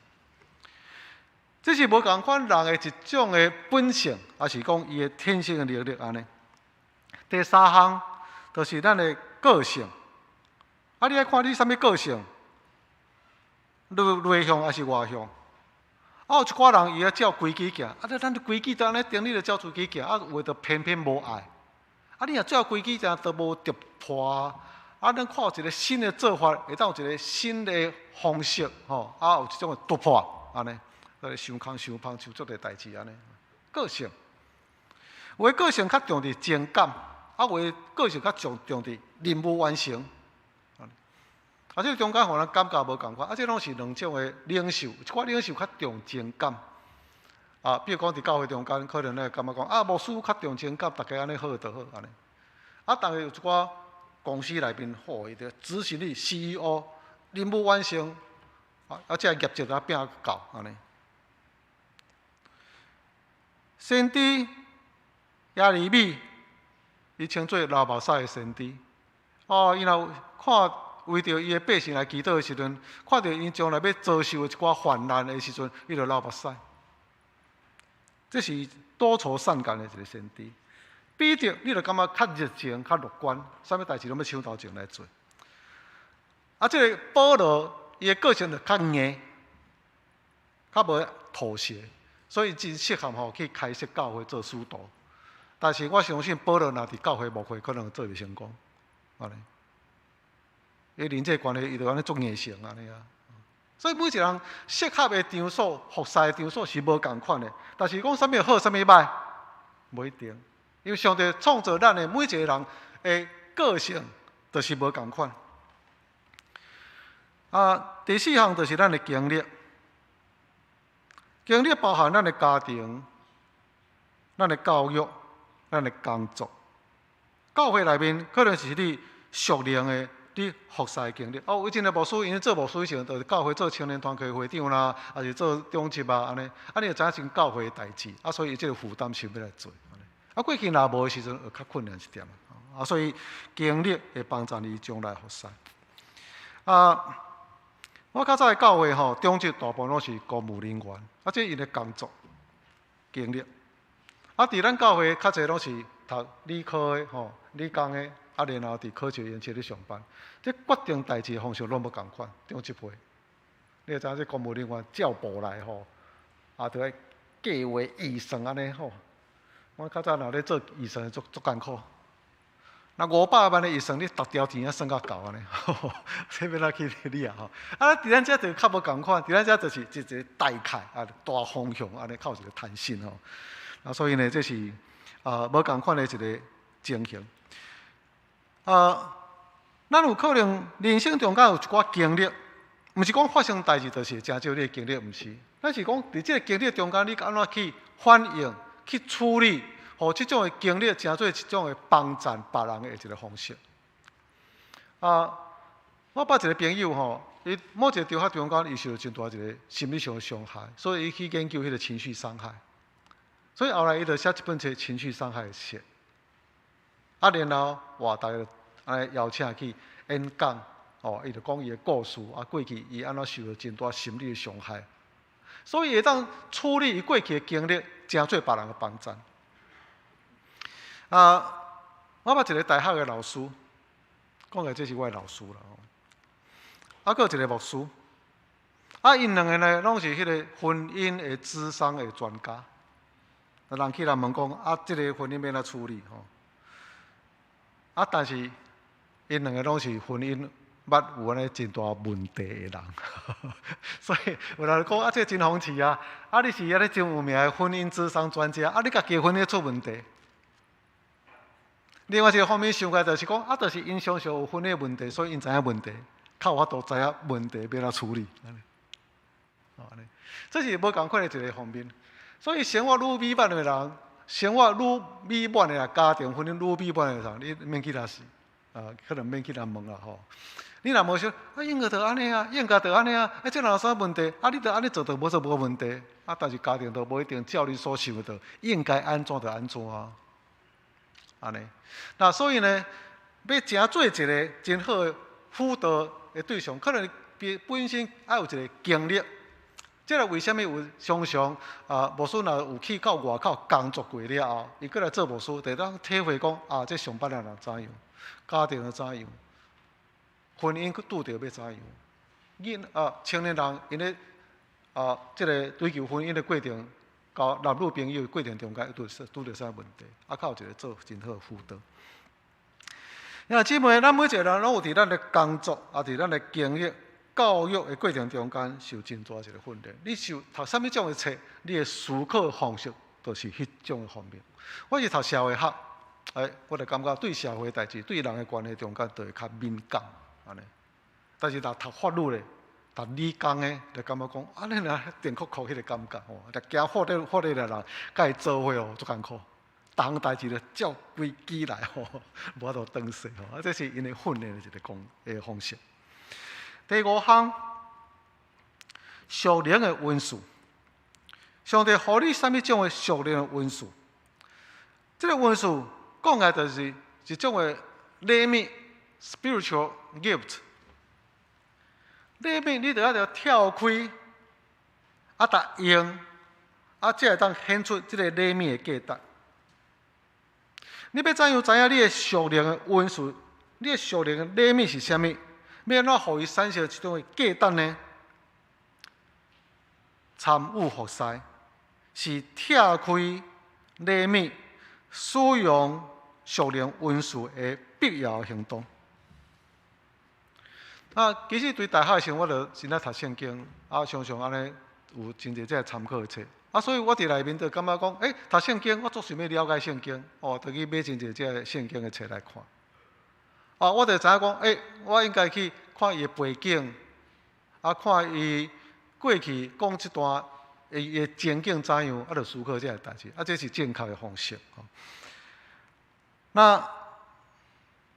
S3: 這是無仝款人的一種的本性，抑是講伊的天生的能力按呢。第三項就是咱的個性。啊，你愛看你啥物個性？內內向抑是外向？啊，有一寡人伊愛照規矩行，啊，咱規矩都按呢定，你就照規矩行，啊，有的就偏偏無愛。啊，你若照規矩行，都無突破。啊，咱看有一個新的做法，會當有一個新的方式，吼，啊，有這種的突破，按呢，傷空傷芳，像足濟代誌按呢。個性，有的個性較重佇情感，啊，有的個性較重重佇任務完成。啊，這個中間予人感覺無仝款，啊，這攏是兩種的領袖，一寡領袖較重情感，啊，比如講佇教會中間，可能會感覺講，啊，牧師較重情感，大家按呢好就好，按呢。啊，但是有一寡公司內面，吼，伊的執行力 CEO 任務完成，啊，啊，這個業績啊拼夠，按呢。先知耶利米，伊稱做流目屎的先知，哦，伊若看為著伊的百姓來祈禱的時陣，看著𪜶將來欲遭受的一寡患難的時陣，伊就流目屎。這是多愁善感的一個先知。彼得，你就感覺較熱情、較樂觀，啥物代誌攏欲搶頭前來做。啊，這個保羅伊的個性就較硬，較無妥協，所以真適合吼去開設教會做使徒。但是我相信保羅若佇教會牧會，可能做袂成功，按呢。伊人際關係，伊就按呢足硬性按呢啊。所以每一個人適合的場所、服侍的場所是無仝款的。但是講啥物好，啥物䆀，無一定。因為上帝創造咱的每一個人的個性，就是無仝款。啊，第四項就是咱的經歷，經歷包含咱的家庭、咱的教育、咱的工作。教會內面可能是你屬靈的。你服侍的經歷，哦，有真濟牧師，𪜶做牧師時陣，就是教會做青年團契會長啦，抑是做長執啊，按呢，啊，你就知影真教會的代誌，啊，所以這個負擔想欲來做，啊，過去若無的時陣，會較困難一點，啊，所以經歷會幫助你將來服侍。啊，我較早的教會吼，長執大部分攏是公務人員，啊，這𪜶的工作經歷。啊，佇咱教會較濟攏是讀理科的吼，理工的。啊，然後佇科學園區咧上班，這決定代誌的方式攏無仝款。長執輩，你會知影這公務人員照步來吼，啊，著愛計劃預算按呢吼。我較早若咧做預算足足艱苦，若500萬的預算，你逐條錢仔算甲夠按呢，這欲按怎去理啊吼？啊，佇咱遮就較無仝款，佇咱遮就是一個大概啊，大方向按呢，較有一個彈性吼。啊，所以呢，這是啊無仝款的一個情形。啊，咱有可能人生中間有一寡經歷，毋是講發生代誌就是誠少你的經歷，毋是。咱是講佇這個經歷中間，你按怎去反應、去處理，予這種的經歷成做一種的幫贊別人的一個方式。啊，我捌一個朋友吼，伊某一個場合中間，伊受到真大一個心理上的傷害，所以伊去研究彼個情緒傷害。所以後來伊就寫一本冊情緒傷害的冊。啊，然後哇，逐家按呢邀請去演講，哦，伊就講伊的故事，啊，過去伊按怎受著真大心理的傷害，所以會當處理伊過去的經歷，成做別人的幫贊。啊，我捌一個大學的老師，講起來這是我的老師啦。啊，閣有一個牧師，啊，𪜶兩个呢，攏是彼個婚姻的諮商的專家。人去人問講，啊，這个婚姻欲按怎處理吼？啊，但是𪜶兩个攏是婚姻捌有按呢真大問題的人，所以有人講啊，這真諷刺啊！啊，你是按呢真有名的婚姻諮商專家，啊，你家己婚姻出問題。另外一個方面想起來就是講，啊，就是𪜶常常有婚姻問題，所以𪜶知影問題，較有法度知影問題欲按怎處理。按呢，這是無仝款的一個方面。所以生活愈美滿的人，生活愈美滿的家庭婚姻愈美滿的人，你免去若是，啊，可能免去人問啦吼。你若無說，啊，應該就按呢啊，應該就按呢啊，啊，這哪有啥問題？啊，你著按呢做就無做無問題。啊，但是家庭都無一定照你所想的，應該按怎就按怎啊。按呢，那所以呢，欲成做一個真好的輔導的對象，可能伊本身愛有一個經歷。這个為啥物有常常啊，牧師若有去到外口工作過了後，伊閣來做牧師，就會當體會講啊，這上班的人怎樣，家庭的怎樣，婚姻閣拄著欲怎樣，囡啊青年人𪜶咧啊，這个追求婚姻的過程，交男女朋友的過程中間，拄著啥問題，啊，較有一個做真好的輔導。兄弟姊妹，咱每一個人攏有佇咱的工作，啊，佇咱的經歷、教育的過程中間，受真大一个訓練。你受讀啥物種的冊，你的思考方式就是彼種的方面。我是讀社會學，欸，我就感覺對社會代誌、對人的關係中間，就會較敏感，按呢。但是若讀法律的、讀理工的，就感覺講，按呢爾電酷酷彼个感覺吼，就驚法律的人，共伊做伙哦，足艱苦。逐項代誌就照規矩來吼，無法度轉勢吼。啊，這是𪜶的訓練的一个方的方式。第五項，屬靈的恩賜。上帝予你啥物種的屬靈的恩賜？這个恩賜講來就是一種的禮物，spiritual gift。禮物你著愛著跳開，啊，逐用，啊，才會當顯出這个禮物的價值。你欲怎樣知影你的屬靈的恩賜？你的屬靈的禮物是啥物？欲按怎予伊產生一種的價值呢？參與服侍是拆開禮物、使用屬靈恩賜的必要行動。啊，其實對大學的時陣，我就真愛讀聖經，啊，常常按呢有真濟這个參考的冊。啊，所以我佇內面就感覺講，欸，讀聖經，我足想欲了解聖經，哦，就去買真濟這个聖經的冊來看。啊，我就知影講，欸，我應該去看伊的背景，啊，看伊過去講這段伊的情景怎樣，啊，就思考這个代誌，啊，這是正確的方式。那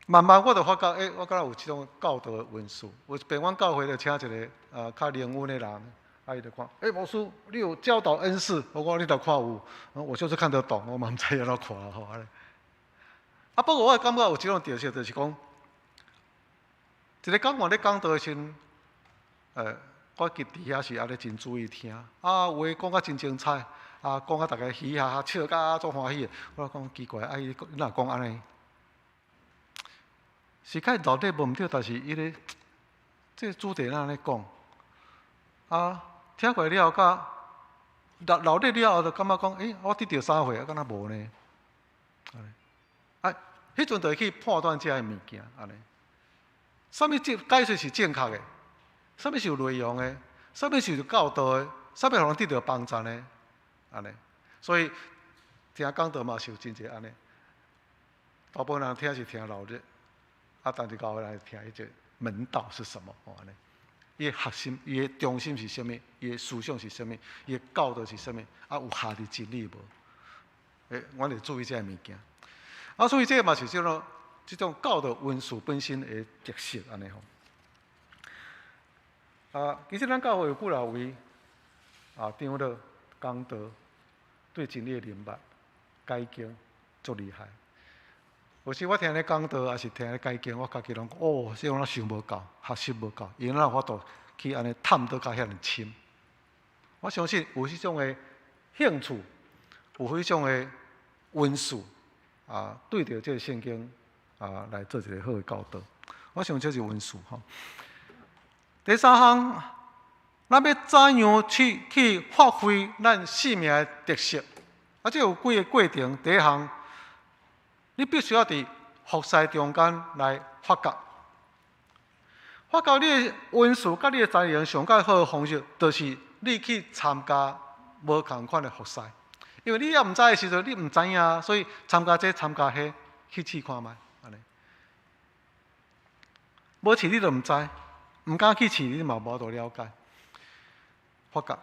S3: 慢慢我就發覺，欸，我敢若有這種教導的恩賜。有一遍，阮教會就請一个啊較靈恩的人，啊，伊就看，欸，牧師，你有教導恩賜？我講你著看有，我就是看得懂，我嘛毋知按怎看吼。啊，不過我感覺有這種特色，就是講，一个講員咧講道的時陣，我佇遐是按呢真注意聽，啊，有的講甲真精彩，啊，講甲逐家嘻嘻哈哈笑甲足歡喜的，我講奇怪，啊，伊哪會講按呢？是較老底無毋對，但是伊咧這个主題哪按呢講？啊，聽過了後，甲老老底了後，就感覺講，欸，我得著啥貨啊？敢若無呢？啊，彼陣就會去判斷這个物件，按呢。啥物正解說是正確的？啥物是有內容的？啥物是有教導的？啥物予人得著幫贊的？按呢。所以聽講道嘛是有真濟按呢。大部分人聽是聽熱鬧，啊，但是教會人聽彼個門道是什麼？哦，按呢。伊的核心，伊的中心是啥物？伊的思想是啥物？伊的教導是啥物？啊，有合佇真理無？阮會注意這个物件。啊，所以這嘛是這種教導恩賜本身的特色按呢吼。啊，其實咱教會有幾若位啊長老講道，對真理的明白解經足厲害。有時我聽咧講道，抑是聽咧解經，我家己攏講哦，這我想無夠，學習無夠，𪜶哪有法度去按呢探討甲遐爾深。我相信有彼種的興趣，有彼種的恩賜啊，對著這个聖經啊來做一个好的教導。我想這是恩賜吼。第三項，咱欲怎樣去發揮咱生命的特色？啊，這有幾个過程。第一項，你必須要佇服侍中間來發覺，發覺你的恩賜佮你的才能上較好的方式，就是你去參加無仝款的服侍。因為你猶毋知的時陣，你毋知影，所以參加這參加彼，去試看覓，按呢。無試你就毋知，毋敢去試，你嘛無法度了解。發覺，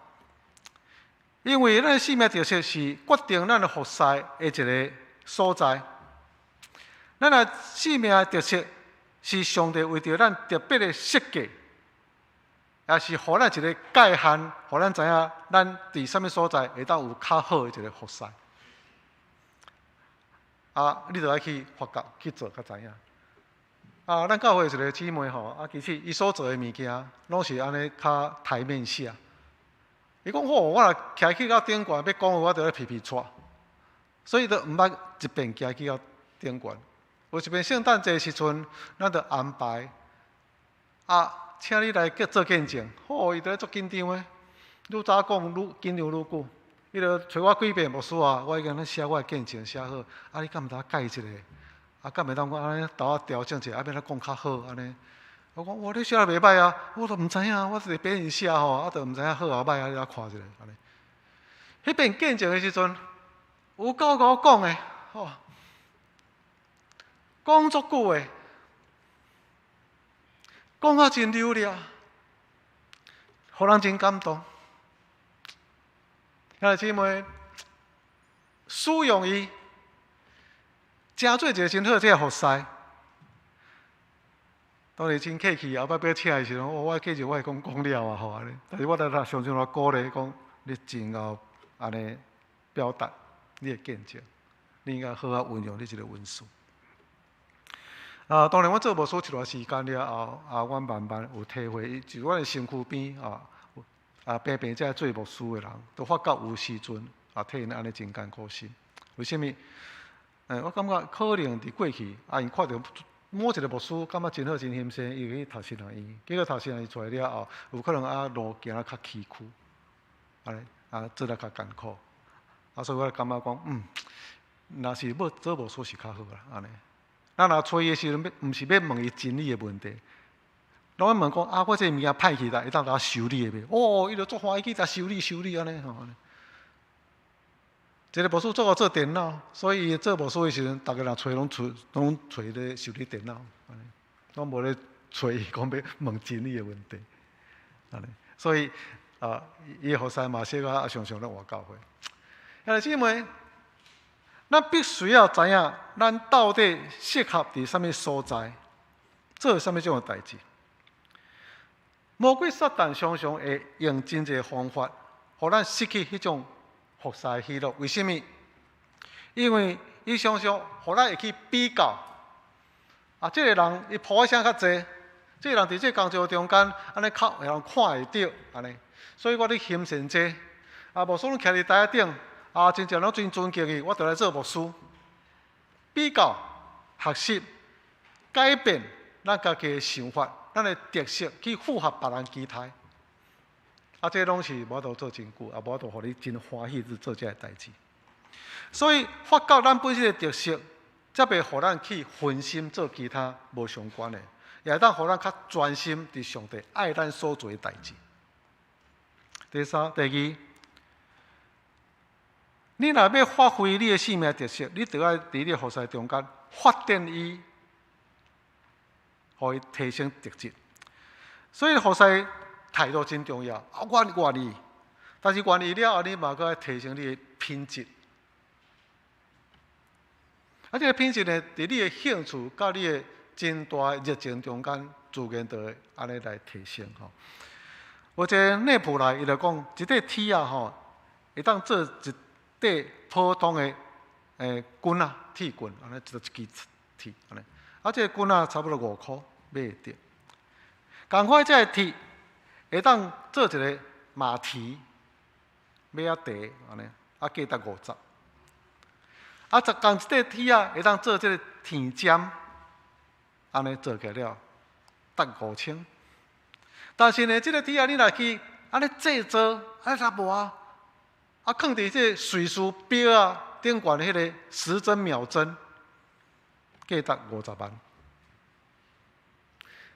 S3: 因為咱的生命特色是決定咱的服侍的一个所在。咱的生命的特色是上帝為著咱特別的設計，也是予咱一个界限，予咱知影咱佇啥物所在會當有較好的一个服侍。啊，你著愛去發覺去做，才知影。啊，咱教會有一个姊妹吼，啊，其實伊所做的物件，攏是按呢較台面下。伊講吼，我若徛去到頂懸欲講話，我著咧皮皮掣，所以就毋捌一遍行去到頂懸。有一遍聖誕節時陣，咱就安排啊，請你來做見證。吼，伊就咧足緊張的，愈早講愈緊張愈久。伊就揣我幾遍牧師啊，我已經咧寫我的見證寫好，啊，你敢毋知改一下？啊，敢會當講按呢頭仔調整一下，啊，欲按怎講較好按呢？我講哇，你寫得袂䆀啊！我都毋知影，我是別人寫吼，啊，都毋知影好抑䆀啊，你來看一下按呢。彼遍見證的時陣，有夠𠢕講的，吼，講足久的，講啊真流利，予人真感動。兄弟姊妹，使用伊，成做一个真好這个服侍。當然真客氣，後擺欲請的時陣，我記住我會講講了啊吼按呢。但是我來常常來鼓勵講，你真𠢕按呢表達你的見證，你應該好好運用你這个恩賜。啊，當然我做牧師一段時間了後，啊，阮慢慢有體會，就阮的身軀邊啊，啊，平平這做牧師的人，都發覺有時陣啊，替𪜶按呢真艱苦心。為啥物？我感覺可能佇過去，啊，𪜶看著某一个牧師感覺真好真欣賞，伊就去讀神學院。結果讀神學院出來了後，有可能啊路行得較崎嶇，按呢啊做得較艱苦。啊，所以我感覺講，若是欲做牧師是較好啦，按呢。咱若揣伊的時陣，欲毋是欲問伊真理的問題，攏愛問講啊，我這个物件歹去啦，會當共我修理的袂？哦，伊就足歡喜去共修理修理按呢吼。一个牧師做做電腦，所以伊做牧師的時陣，逐个人揣攏揣攏揣咧修理電腦，攏無咧揣伊講欲問真理的問題，按呢。所以啊，伊的服侍嘛，小可啊常常攏換教會。兄弟姊妹，咱必須要知影，咱到底適合佇啥物所在，做啥物種的代誌。魔鬼撒旦常常會用真濟方法，予咱失去彼種服侍的喜樂。為啥物？因為伊常常予咱會去比較。啊，這个人伊抱的聲較濟，這个人佇這個工作中間，按呢較會人看會著，按呢。所以我咧欣賞這個，啊，牧師攏徛佇台仔頂，啊，真正攏真尊敬伊，我就來做牧師。比較、學習、改變咱家己的想法，咱的特色去符合別人期待。啊，這攏是無法度做真久，也無法度予你真歡喜去做這个代誌。所以發覺咱本身的特色，才袂予咱去分心做其他無相關的，也會當予咱較專心佇上帝愛咱所做的代誌。第三、第二，你若欲發揮你的生命特色，你著愛佇你的服侍中間發展伊，予伊提升特質。所以服侍態度真重要。啊，我願意，但是願意了後，你嘛閣愛提升你的品質。啊，這个品質呢，佇你的興趣佮你的真大的熱情中間，自然就會按呢來提升吼。有一个內普來，伊就講，一塊鐵仔吼，會當做一塊普通的棍仔，鐵棍，按呢一支鐵按呢。啊，這个棍仔差不多5箍買會著。仝款這个鐵會當做一个馬蹄，馬仔蹄按呢，啊，價值50。啊，十仝一塊鐵仔會當做這个天針，按呢做起來了，值5000。但是呢，這个鐵仔你若去按呢製造，按呢磨啊，啊，囥佇這个瑞士錶仔頂懸彼个時針秒針，價值50萬。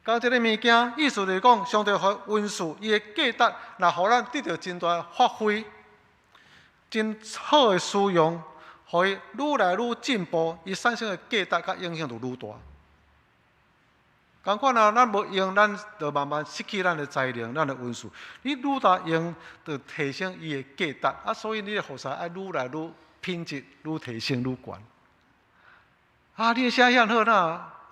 S3: 仝一个物件，意思就是講，上帝予恩賜，伊的價值，若予咱得著真大的發揮，真好的使用，予伊愈來愈進步，伊產生的價值佮影響就愈大。仝款啊，咱無用，咱就慢慢失去咱的才能、咱的恩賜。你愈大用，就提升伊的價值。啊，所以你的服侍愛愈來愈品質，愈提升愈懸。啊，你的聲遐好哪，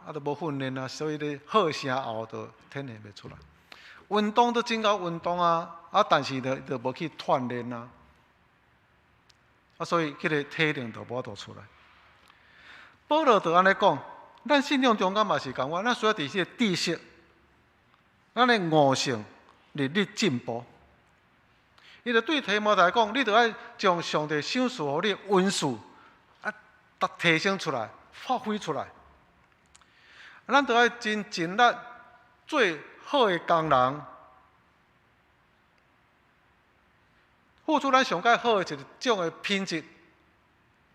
S3: 啊，都無訓練啊，所以你好聲喉就展現袂出來。運動都真𠢕運動啊，啊，但是就無去鍛鍊啊。啊，所以彼个體能就無法度出來。保羅就按呢講，咱信仰中間嘛是仝款，咱需要佇這个知識、咱的悟性日日進步。伊就對提摩太講，你著愛將上帝賞賜予你的恩賜啊，提升出來、發揮出來。咱著愛真盡力做好的工人，付出咱上蓋好的一種的品質，予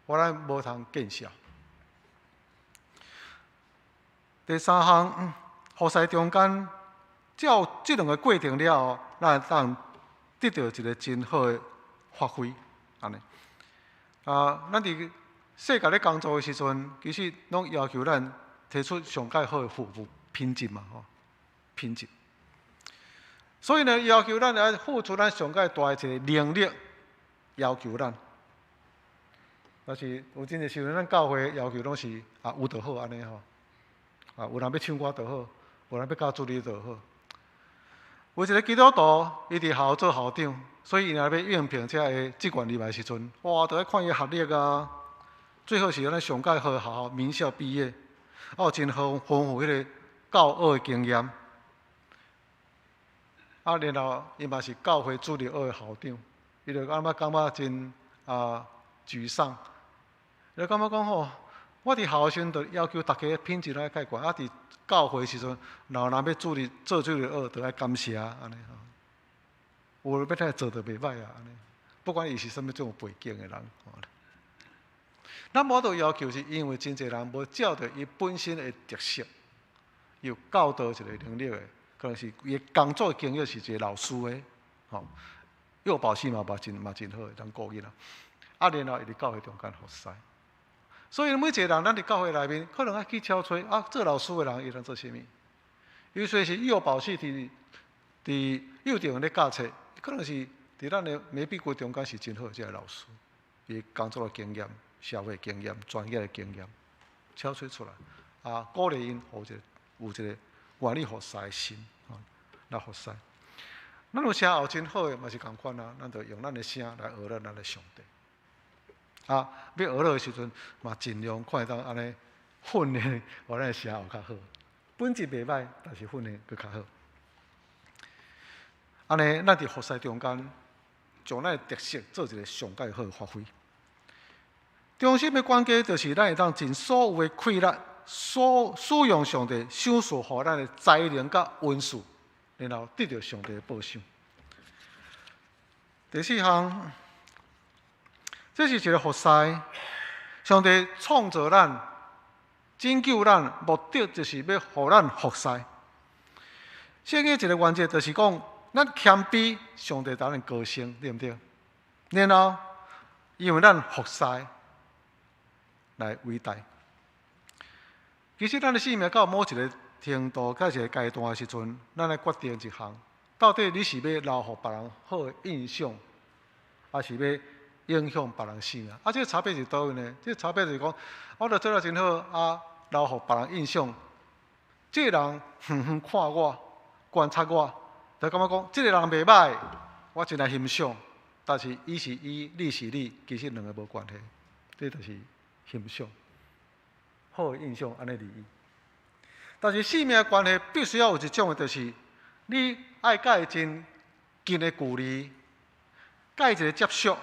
S3: 咱無通見笑。第三項，服侍中間，照這兩个過程了後，咱會當得著一个真好的發揮，按呢。啊，咱佇世界咧工作的時陣，其實攏要求咱提出上蓋好的服務品質嘛，吼，品質。所以呢，要求咱愛付出咱上蓋大的一个能力，要求咱。但是有真濟時陣，咱教會要求攏是啊，有就好按呢吼。啊，有人欲唱歌就好，有人欲教主日就好。有一个基督徒，伊佇學校做校長，所以伊若欲應聘這个職員入來時陣，哇，著愛看伊學歷啊，最好是咱上蓋好的學校名校畢業，啊有真豐富彼个教學的經驗。啊，然後伊嘛是教會主日學的校長，伊就感覺真沮喪，伊就感覺講吼，我佇學校時陣就要求逐家品質愛較懸，啊佇教會時陣，若有人欲主日做主日學，就愛感謝按呢吼。有欲來做就袂䆀啊，按呢。不管伊是啥物種背景的人，咱無法度要求，是因為真濟人無照著伊本身的特色，有教導一个能力的，可能是伊的工作經驗是一个老師的，吼，幼保系嘛真好，通顧囡仔。啊，然後伊佇教會中間服侍。所以每一个人，咱佇教會內面，可能愛去敲揣啊，做老師的人，伊通做啥物？尤其是幼保系佇幼稚園咧教冊，可能是佇咱的玫碧谷中間是真好的這个老師，伊工作的經驗、社會經驗、專業的經驗，敲揣出來，啊，鼓勵𪜶有一个願意服侍的心，吼，來服侍。咱有聲喉真好的，嘛是仝款啊，咱就用咱的聲來學咱咱的上帝。啊，欲學的時陣，嘛盡量看會當按呢訓練，予咱的聲喉較好。本質袂䆀，但是訓練閣較好。按呢，咱佇服侍中間，將咱的特色做一个上蓋好的發揮。中心的關鍵就是咱會當盡所有的氣力，所使用上帝賞賜予咱的才能佮恩賜，然後得著上帝的報賞。第四項。這是一个服侍，上帝創造咱、拯救咱，目的就是欲予咱服侍。聖經一个原則就是講，咱謙卑，上帝才能高升，對毋對？然後，因為咱服侍來偉大。其實，咱的生命到某一个程度，到一个階段的時陣，咱愛決定一項：到底你是欲留予別人好的印象，抑是欲影響別人生命。啊，這個差別是佗位呢？這個差別就是講，我著做得真好，啊，留予別人印象。這個人遠遠看我，觀察我，就感覺講，這個人袂䆀，我真來欣賞。但是伊是伊，你是你，其實兩個無關係。這就是欣賞，好的印象按呢而已。但是生命關係必須要有一種的，就是你愛佮伊真近的距離，佮伊一個接觸，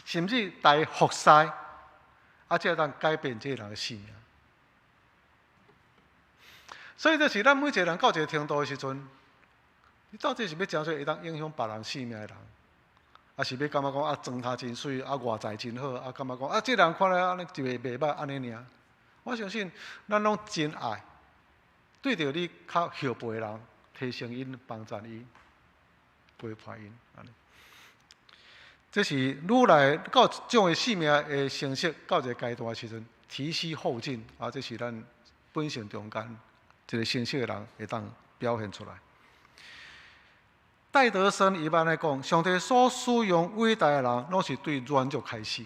S3: 甚至共伊服侍，啊，才會當改變這個人的生命。所以，就是咱每一個人到一個程度的時陣，你到底是欲成做會當影響別人生命的人，抑是欲感覺講啊，妝頭真媠，啊外在真好，啊感覺講啊，這個人看來按呢就袂䆀按呢爾。我相信，咱攏真愛對著你較後輩的人，提升𪜶，幫贊𪜶，陪伴𪜶，按呢。這是愈來到這種的生命的成熟到一個階段的時陣，提攜後進啊，這是咱本性中間一個成熟的人會當表現出來。戴德生伊按呢講，上帝所使用偉大的人，攏是對軟弱開始。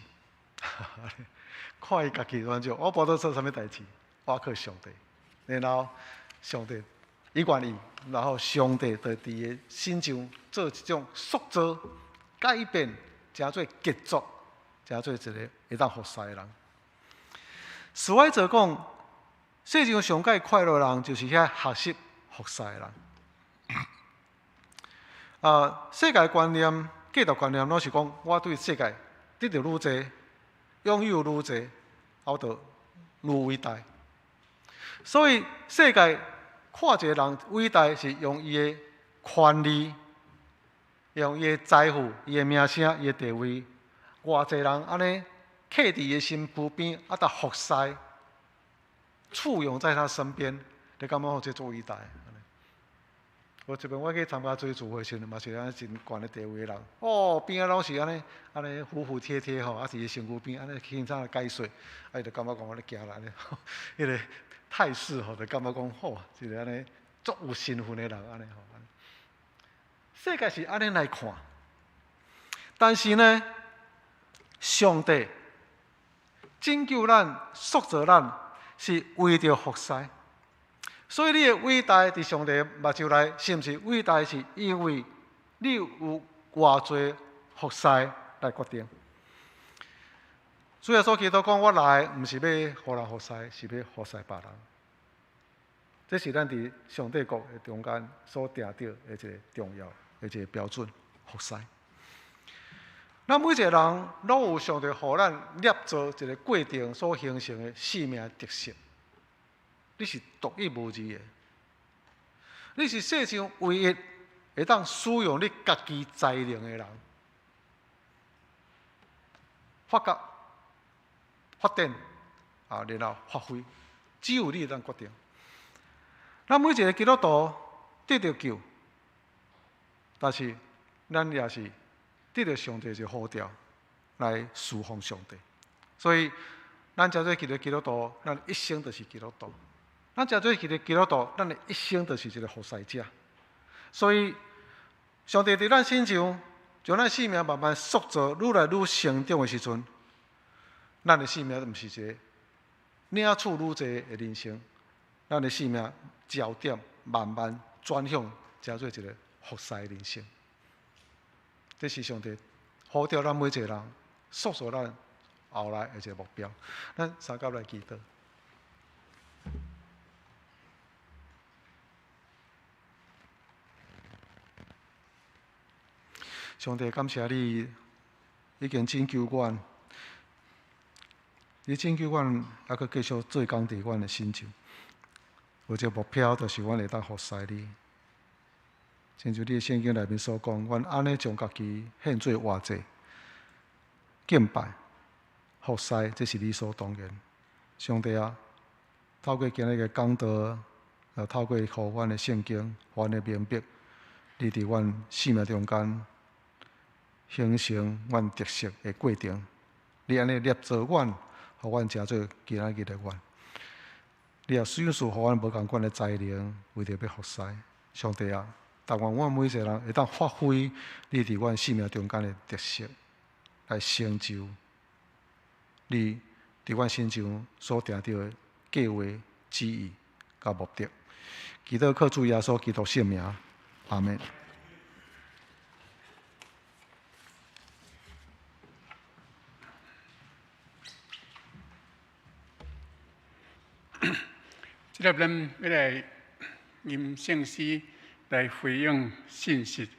S3: 看伊家己軟弱，我無得做啥物代誌，我靠上帝。然後上帝伊願意，然後上帝就佇伊身上做一種塑造、改變，成做傑作，成做一個會當服侍的人。史懷哲講，世上上蓋快樂的人，就是遐學習服侍的人。啊，世界觀念、價值觀念，攏是講我對世界得著愈濟，擁有愈濟，我就愈偉大。所以世界看一個人偉大，是用伊的權力、用伊的財富、伊的名聲、伊的地位。偌濟人按呢徛佇伊的身軀邊，啊，共服侍，簇擁在他身邊，你感覺這足偉大？我這擺我去參加追思會時陣，嘛是按呢真懸的地位的人，哦，邊仔攏是按呢按呢服服帖帖吼，啊，佇伊身軀邊按呢輕鬆來解說，啊，伊就感覺講按呢行來咧，彼個態勢吼，就感覺講好，一個按呢足有身份的人按呢吼。世界是按呢來看，但是呢，上帝拯救咱、塑造咱，是為著服侍。所以你的偉大佇上帝目睭內，是毋是偉大？是因為你有偌濟服侍來決定。主耶穌基督講：我來毋是欲予人服侍，是欲服侍別人。這是咱佇上帝國的中間所定著的一個重要的一個標準，服侍。咱每一個人攏有上帝予咱捏造一個過程所形成的生命特色。你是獨一無二的，你是世上唯一會當使用你家己才能的人。發覺、發展啊，然後發揮，只有你會當決定。咱每一個基督徒得著救，但是咱也是得著上帝一個呼召來侍奉上帝。所以，咱成做一個基督徒，咱一生就是基督徒。咱成做一個基督徒，咱的一生就是一個服侍者。所以，上帝佇咱身上，將咱生命慢慢塑造，愈來愈成長的時陣，咱的生命毋是一個領取愈濟的人生，咱的生命焦點慢慢轉向，成做一個服侍的人生。這是上帝呼召咱每一個人，塑造咱後來的一個目標。咱三佮來祈禱。上帝，感謝你已經拯救阮，你拯救阮，猶閣繼續做工佇阮的身上。有一個目標，就是阮會當服侍你。親像你的聖經內面所講，阮按呢將家己獻做活祭，敬拜、服侍，這是理所當然。上帝啊，透過今日的講道，也透過予阮的聖經，予阮的明白，你佇阮生命中間形成阮特色的過程。你按呢捏造阮，予阮成做今仔日的阮。你也賞賜予阮無仝款的才能，為著欲服侍。上帝啊，但願阮每一個人會當發揮你佇阮生命中間的特色，來成就你佇阮身上所定著的計劃、旨意佮目的。祈禱靠主耶穌基督聖名，阿們。
S2: 這粒咱欲來吟聖詩來回應信息。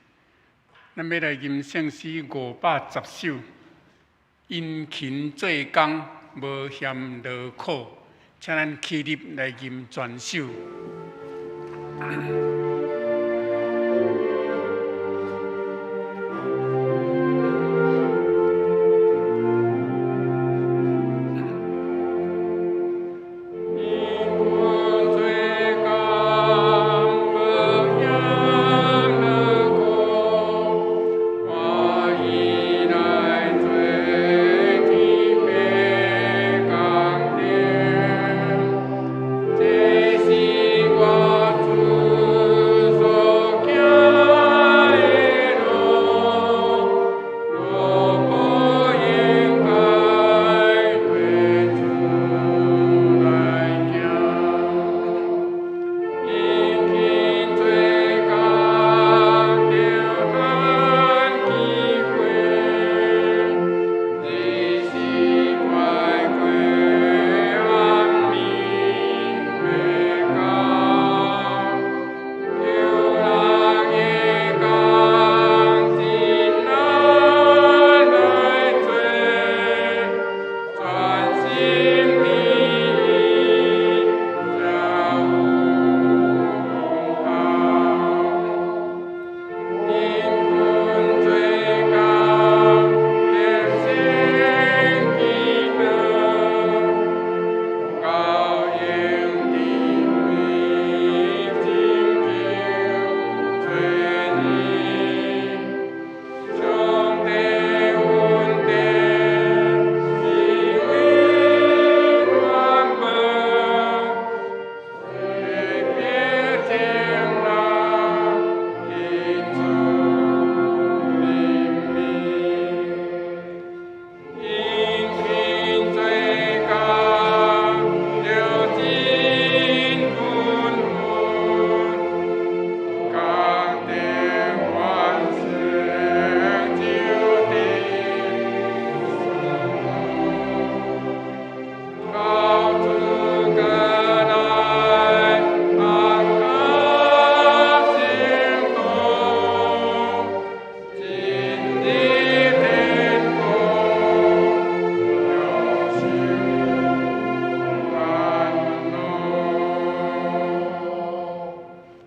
S2: 咱欲來吟聖詩510首，殷勤做工，無嫌勞苦，請咱起立來吟全首。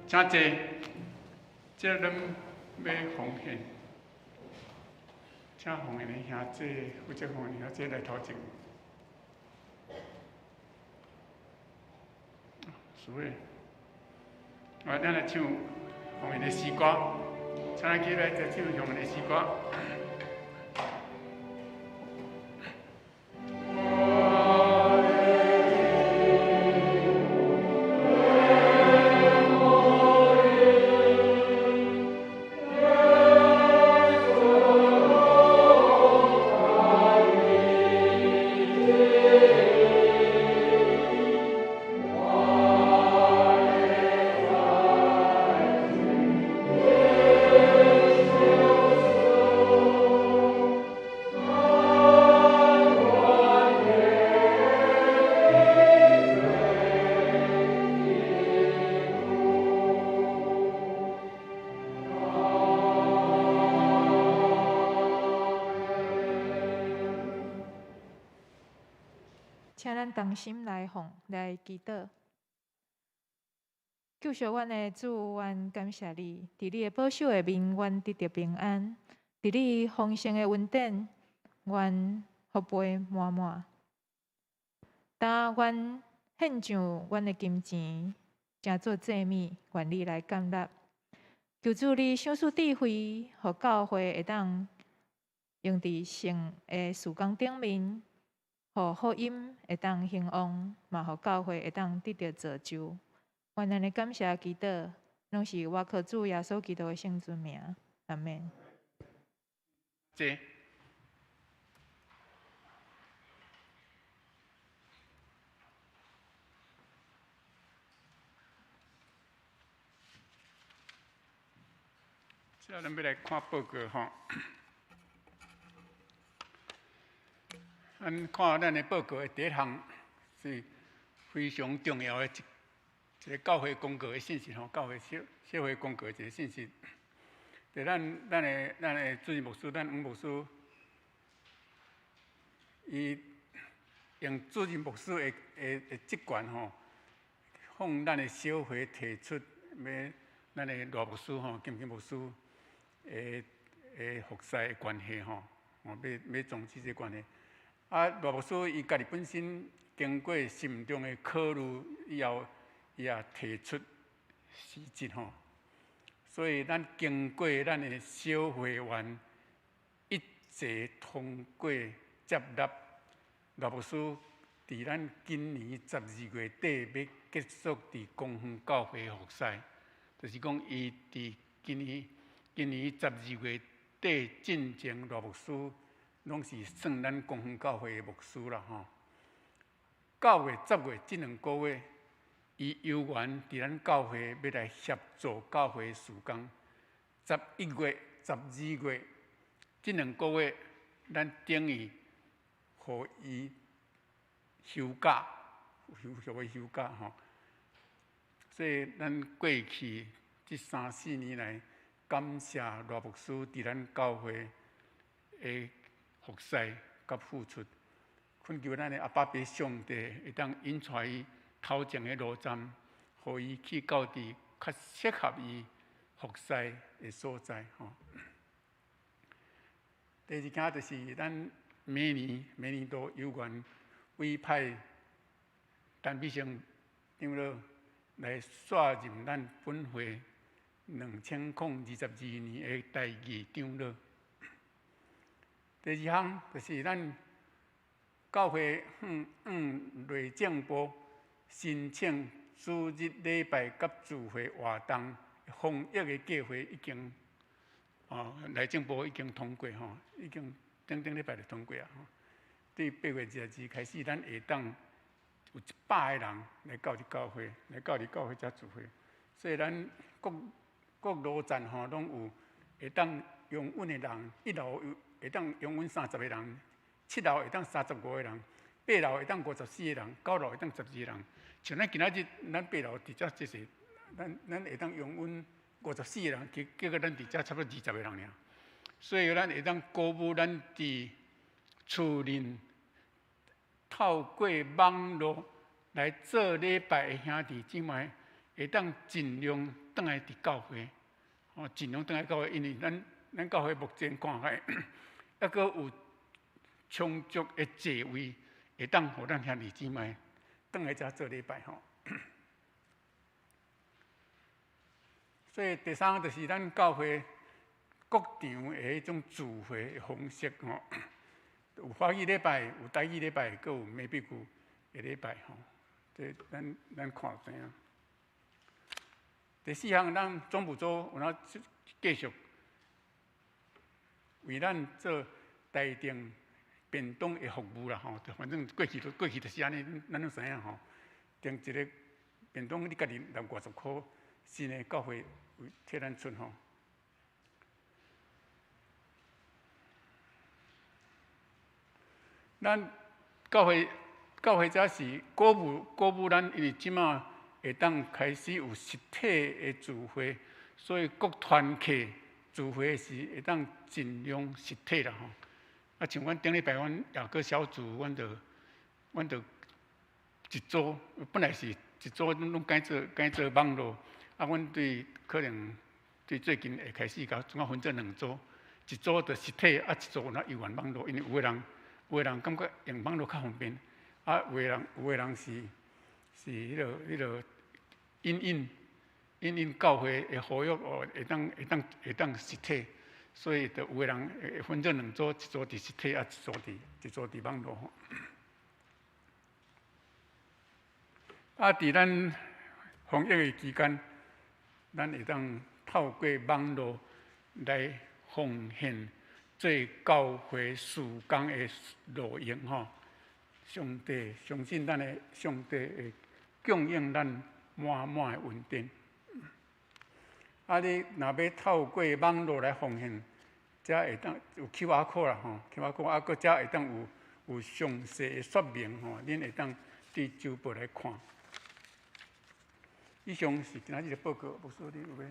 S2: 請坐，這咱欲奉獻，請奉獻的兄弟，負責奉獻的兄弟來頭前。是的，咱來唱奉獻的詩歌，請咱起來再唱奉獻的詩歌。
S1: 請咱同心來奉來祈禱。救贖阮的主，阮感謝你，佇你的保守下面，阮得著平安；佇你豐盛的恩典，阮福杯滿滿。當阮獻上阮的金錢，成做祭物，願你來接納。求主你賞賜智慧，予教會會當用佇聖的事工頂面，予福音會當興旺，嘛予教會會當得著造就。願咱的感謝祈禱，攏是倚靠主耶穌基督的聖尊名。阿們。
S2: 坐。咱欲來看報告吼。咱看咱的報告的第一項是非常重要的一個教會公告的信息吼，教會社會公告的一個信息。就咱的主任牧師，咱黃牧師，伊用主任牧師的職權吼，向咱的小會提出欲咱的賴牧師吼，金金牧師的服侍的關係吼，哦，欲終止這個關係。啊，賴牧師伊家己本身經過慎重的考慮以後，伊也提出辭職吼。所以咱經過咱的小會員一齊通過接納賴牧師，佇咱今年12月底欲結束佇光復教會服侍，就是講伊佇今年12月底進前，賴牧師攏是算咱光復教會的牧師啦吼。9月、10月這兩個月，伊有緣佇咱教會欲來協助教會事工。11月、12月這兩個月，咱等於予伊休假，予伊休假吼。所以咱過去這三四年來，感謝賴牧師佇咱教會的服侍佮付出，懇求咱的阿爸父上帝會當引帶伊頭前的路站，予伊去到佇較適合伊服侍的所在吼。第二件就是咱每年每年都有緣委派陳美生長老來卸任咱本會2022年的代議長老。第二項就是咱教會向內政部申請主日禮拜佮聚會活動防疫的計劃已經，哦，內政部已經通過吼，已經頂頂禮拜就通過啊。對8月22開始，咱會當有100個人來到佇教會，來到佇教會遮聚會。所以咱各各路站吼攏有會當容允的人，一樓有會當容允30個人，七樓會當35個人，八樓會當54個人，九樓會當12個人。像咱今仔日，咱八樓佇遮這濟，咱會當容允54個人，結果咱佇遮差不多20個人爾。所以咱會當鼓舞咱佇厝內透過網路來做禮拜的兄弟姊妹，會當盡量轉來佇教會，哦，盡量轉來教會，因為咱教會目前看起來，猶閣有充足的座位，會當予咱兄弟姊妹轉來遮做禮拜吼。所以第三就是咱教會各場的彼種聚會的方式吼，有華語禮拜，有台語禮拜，閣有美比語的禮拜吼。這咱看就知影。第四項，咱總務組有哪繼續為咱做台頂便當的服務啦吼。反正過去就是按呢，咱攏知影吼。訂一个便當，你家己拿50箍，新的教會替咱出吼。咱教會遮是鼓舞咱，因為這馬會當開始有實體的聚會，所以各團契聚會時會當盡量實體啦吼。啊，像阮頂禮拜阮雅各小組，阮就一組，本來是一組攏改做網路，啊，阮對可能對最近會開始共怎啊分做兩組，一組就實體，啊，一組有哪猶原網路，因為有的人感覺用網路較方便，啊，有的人是彼個因教會的呼籲哦，會當實體，所以就有的人會分做兩組，一組佇實體，啊，一組佇網路。啊，佇咱防疫的期間，咱會當透過網路來奉獻做教會事工的路用吼。上帝相信咱的上帝會供應咱滿滿的恩典。啊，你若欲透過網路來奉獻，才會當有 QR code 啦吼，QR code 啊，閣才會當有詳細的說明吼，恁會當佇週報來看。以上是今仔日的報告，牧師你有欲？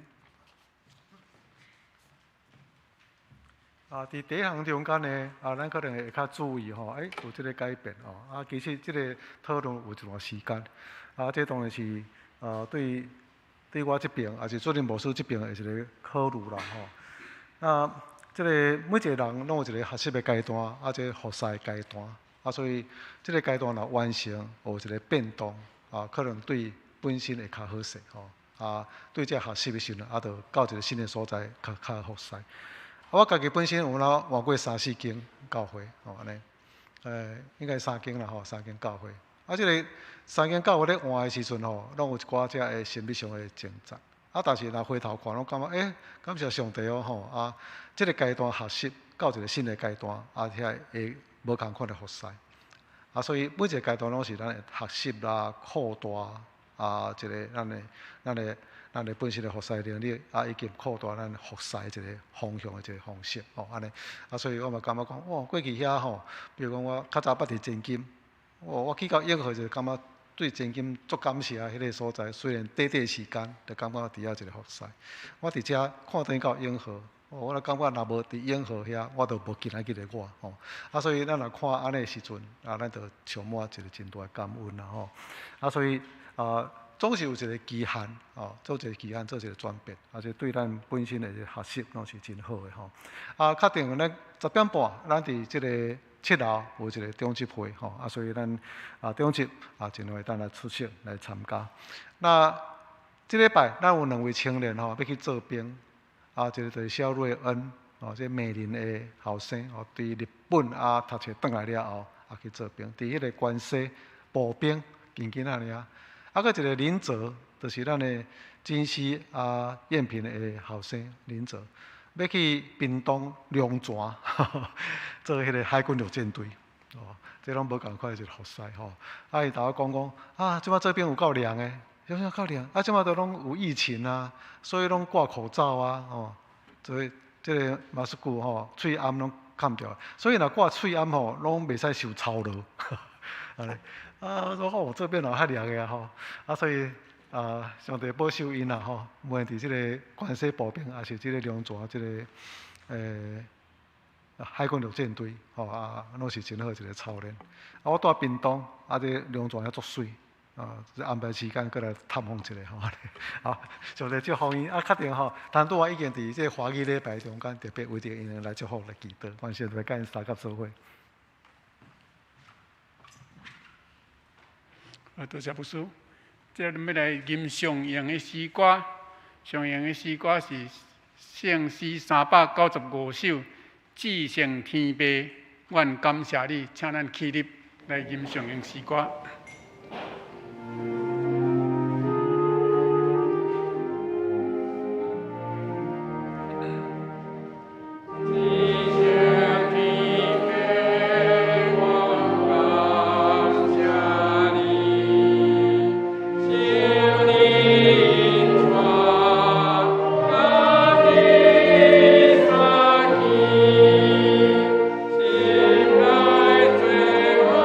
S3: 啊，佇第一項中間呢，啊，咱可能會較注意吼，欸，有這个改變吼。啊，其實這个討論有一段時間，啊，這當然是啊，對我這邊，也是主任牧師這邊的一个考慮啦吼。那這个每一个人攏有一个學習的階段，啊，這个服侍的階段，啊，所以這个階段若完成，有一个變動，啊，可能對本身會較好勢吼。啊，對這個學習的時陣，啊，就到一个新的所在，較較服侍。我家己本身有哪換過三四間教會，吼按呢，應該三間啦吼，三間教會。啊，這个三間教會咧換的時陣吼，攏有一寡這个心理上的掙扎。啊，但是若回頭看，攏感覺欸，感謝上帝哦吼，啊，這个階段學習到一个新的階段，啊，遐會無仝款的服侍。啊，所以每一个階段攏是咱的學習啦、擴大啊，一个咱的本身的服侍能力，啊，以及擴大咱服侍一个方向的一个方式，吼，按呢。啊，所以我嘛感覺講，哇，過去遐吼，比如講我較早捌佇前金，哦，我去到永和就感覺對前金足感謝彼个所在，雖然短短時間，就感覺佇遐一個服侍。我佇遮看轉到永和，哦，我就感覺若無佇永和遐，我就無今仔日的我，吼。啊，所以咱若看按呢時陣，啊，咱就充滿一個真大的感恩啦，吼。啊，所以啊，總是有一個期限，哦，做一個期限，做一個轉變，啊，這對咱本身的學習攏是真好的吼。啊，確定咱10點半，咱佇這个七樓有一個長執會，吼，啊，所以咱啊長執啊盡量會當來出席來參加。那這禮拜咱有兩位青年吼，欲去做兵，啊，一个就是蕭瑞恩，哦，這美林的後生，哦，佇日本啊讀冊轉來了後，啊去做兵，佇彼个關西步兵，近近仔爾。啊，閣一个林澤，就是咱的金溪啊艷平的後生林澤，欲去屏東龍泉做彼个海軍陸戰隊，哦，這攏無仝款的一个服侍吼。啊，伊頭我講講，啊，這擺做兵有夠涼的，啥物夠涼？啊，這擺都攏有疫情啊，所以攏掛口罩啊，吼，所以這个馬斯克吼，喙罨攏崁著，所以若掛喙罨吼，攏袂使受操勞。按呢，啊，我說哦，這邊若較涼的啊吼，啊，所以啊，上帝保守𪜶啦吼，無論佇這个關西步兵，抑是這个龍泉這个海軍陸戰隊，吼啊，攏是真好一个操練。啊，我蹛屏東，啊，這龍泉遐足媠，啊，安排時間過來探訪一下吼。好，上帝祝福𪜶啊，確定吼，當拄仔已經佇這个華語禮拜中間特別為著𪜶來祝福來祈禱，感謝來佮𪜶相佮做伙。
S2: 啊，多謝牧師。這欲來吟上詠的詩歌，上詠的詩歌是聖詩395首，至聖天父，願感謝你，請咱起立來吟上詠詩歌。
S1: 心內做我。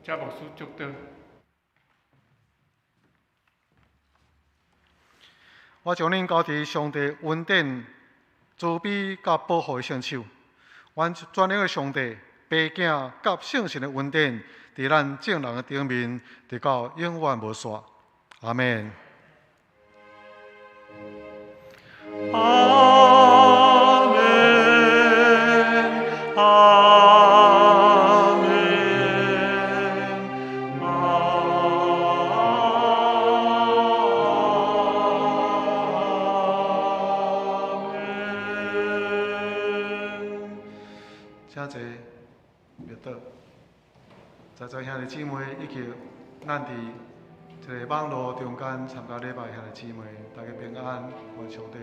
S2: 請牧師祝禱。
S3: 我將恁交佇上帝恩典、慈悲佮保護的聖手。願全能的上帝、父子佮聖神的恩典，佇咱眾人的頂面，直到永遠無煞。阿們。
S1: 阿們，阿們，阿們。
S3: 請坐，默禱。在座兄弟姊妹以及咱佇這个網路中間參加禮拜兄弟姊妹，大家平安，願上帝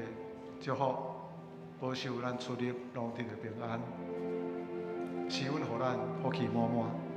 S3: 祝福保守咱出入攏得著平安，賜恩予咱福氣滿滿。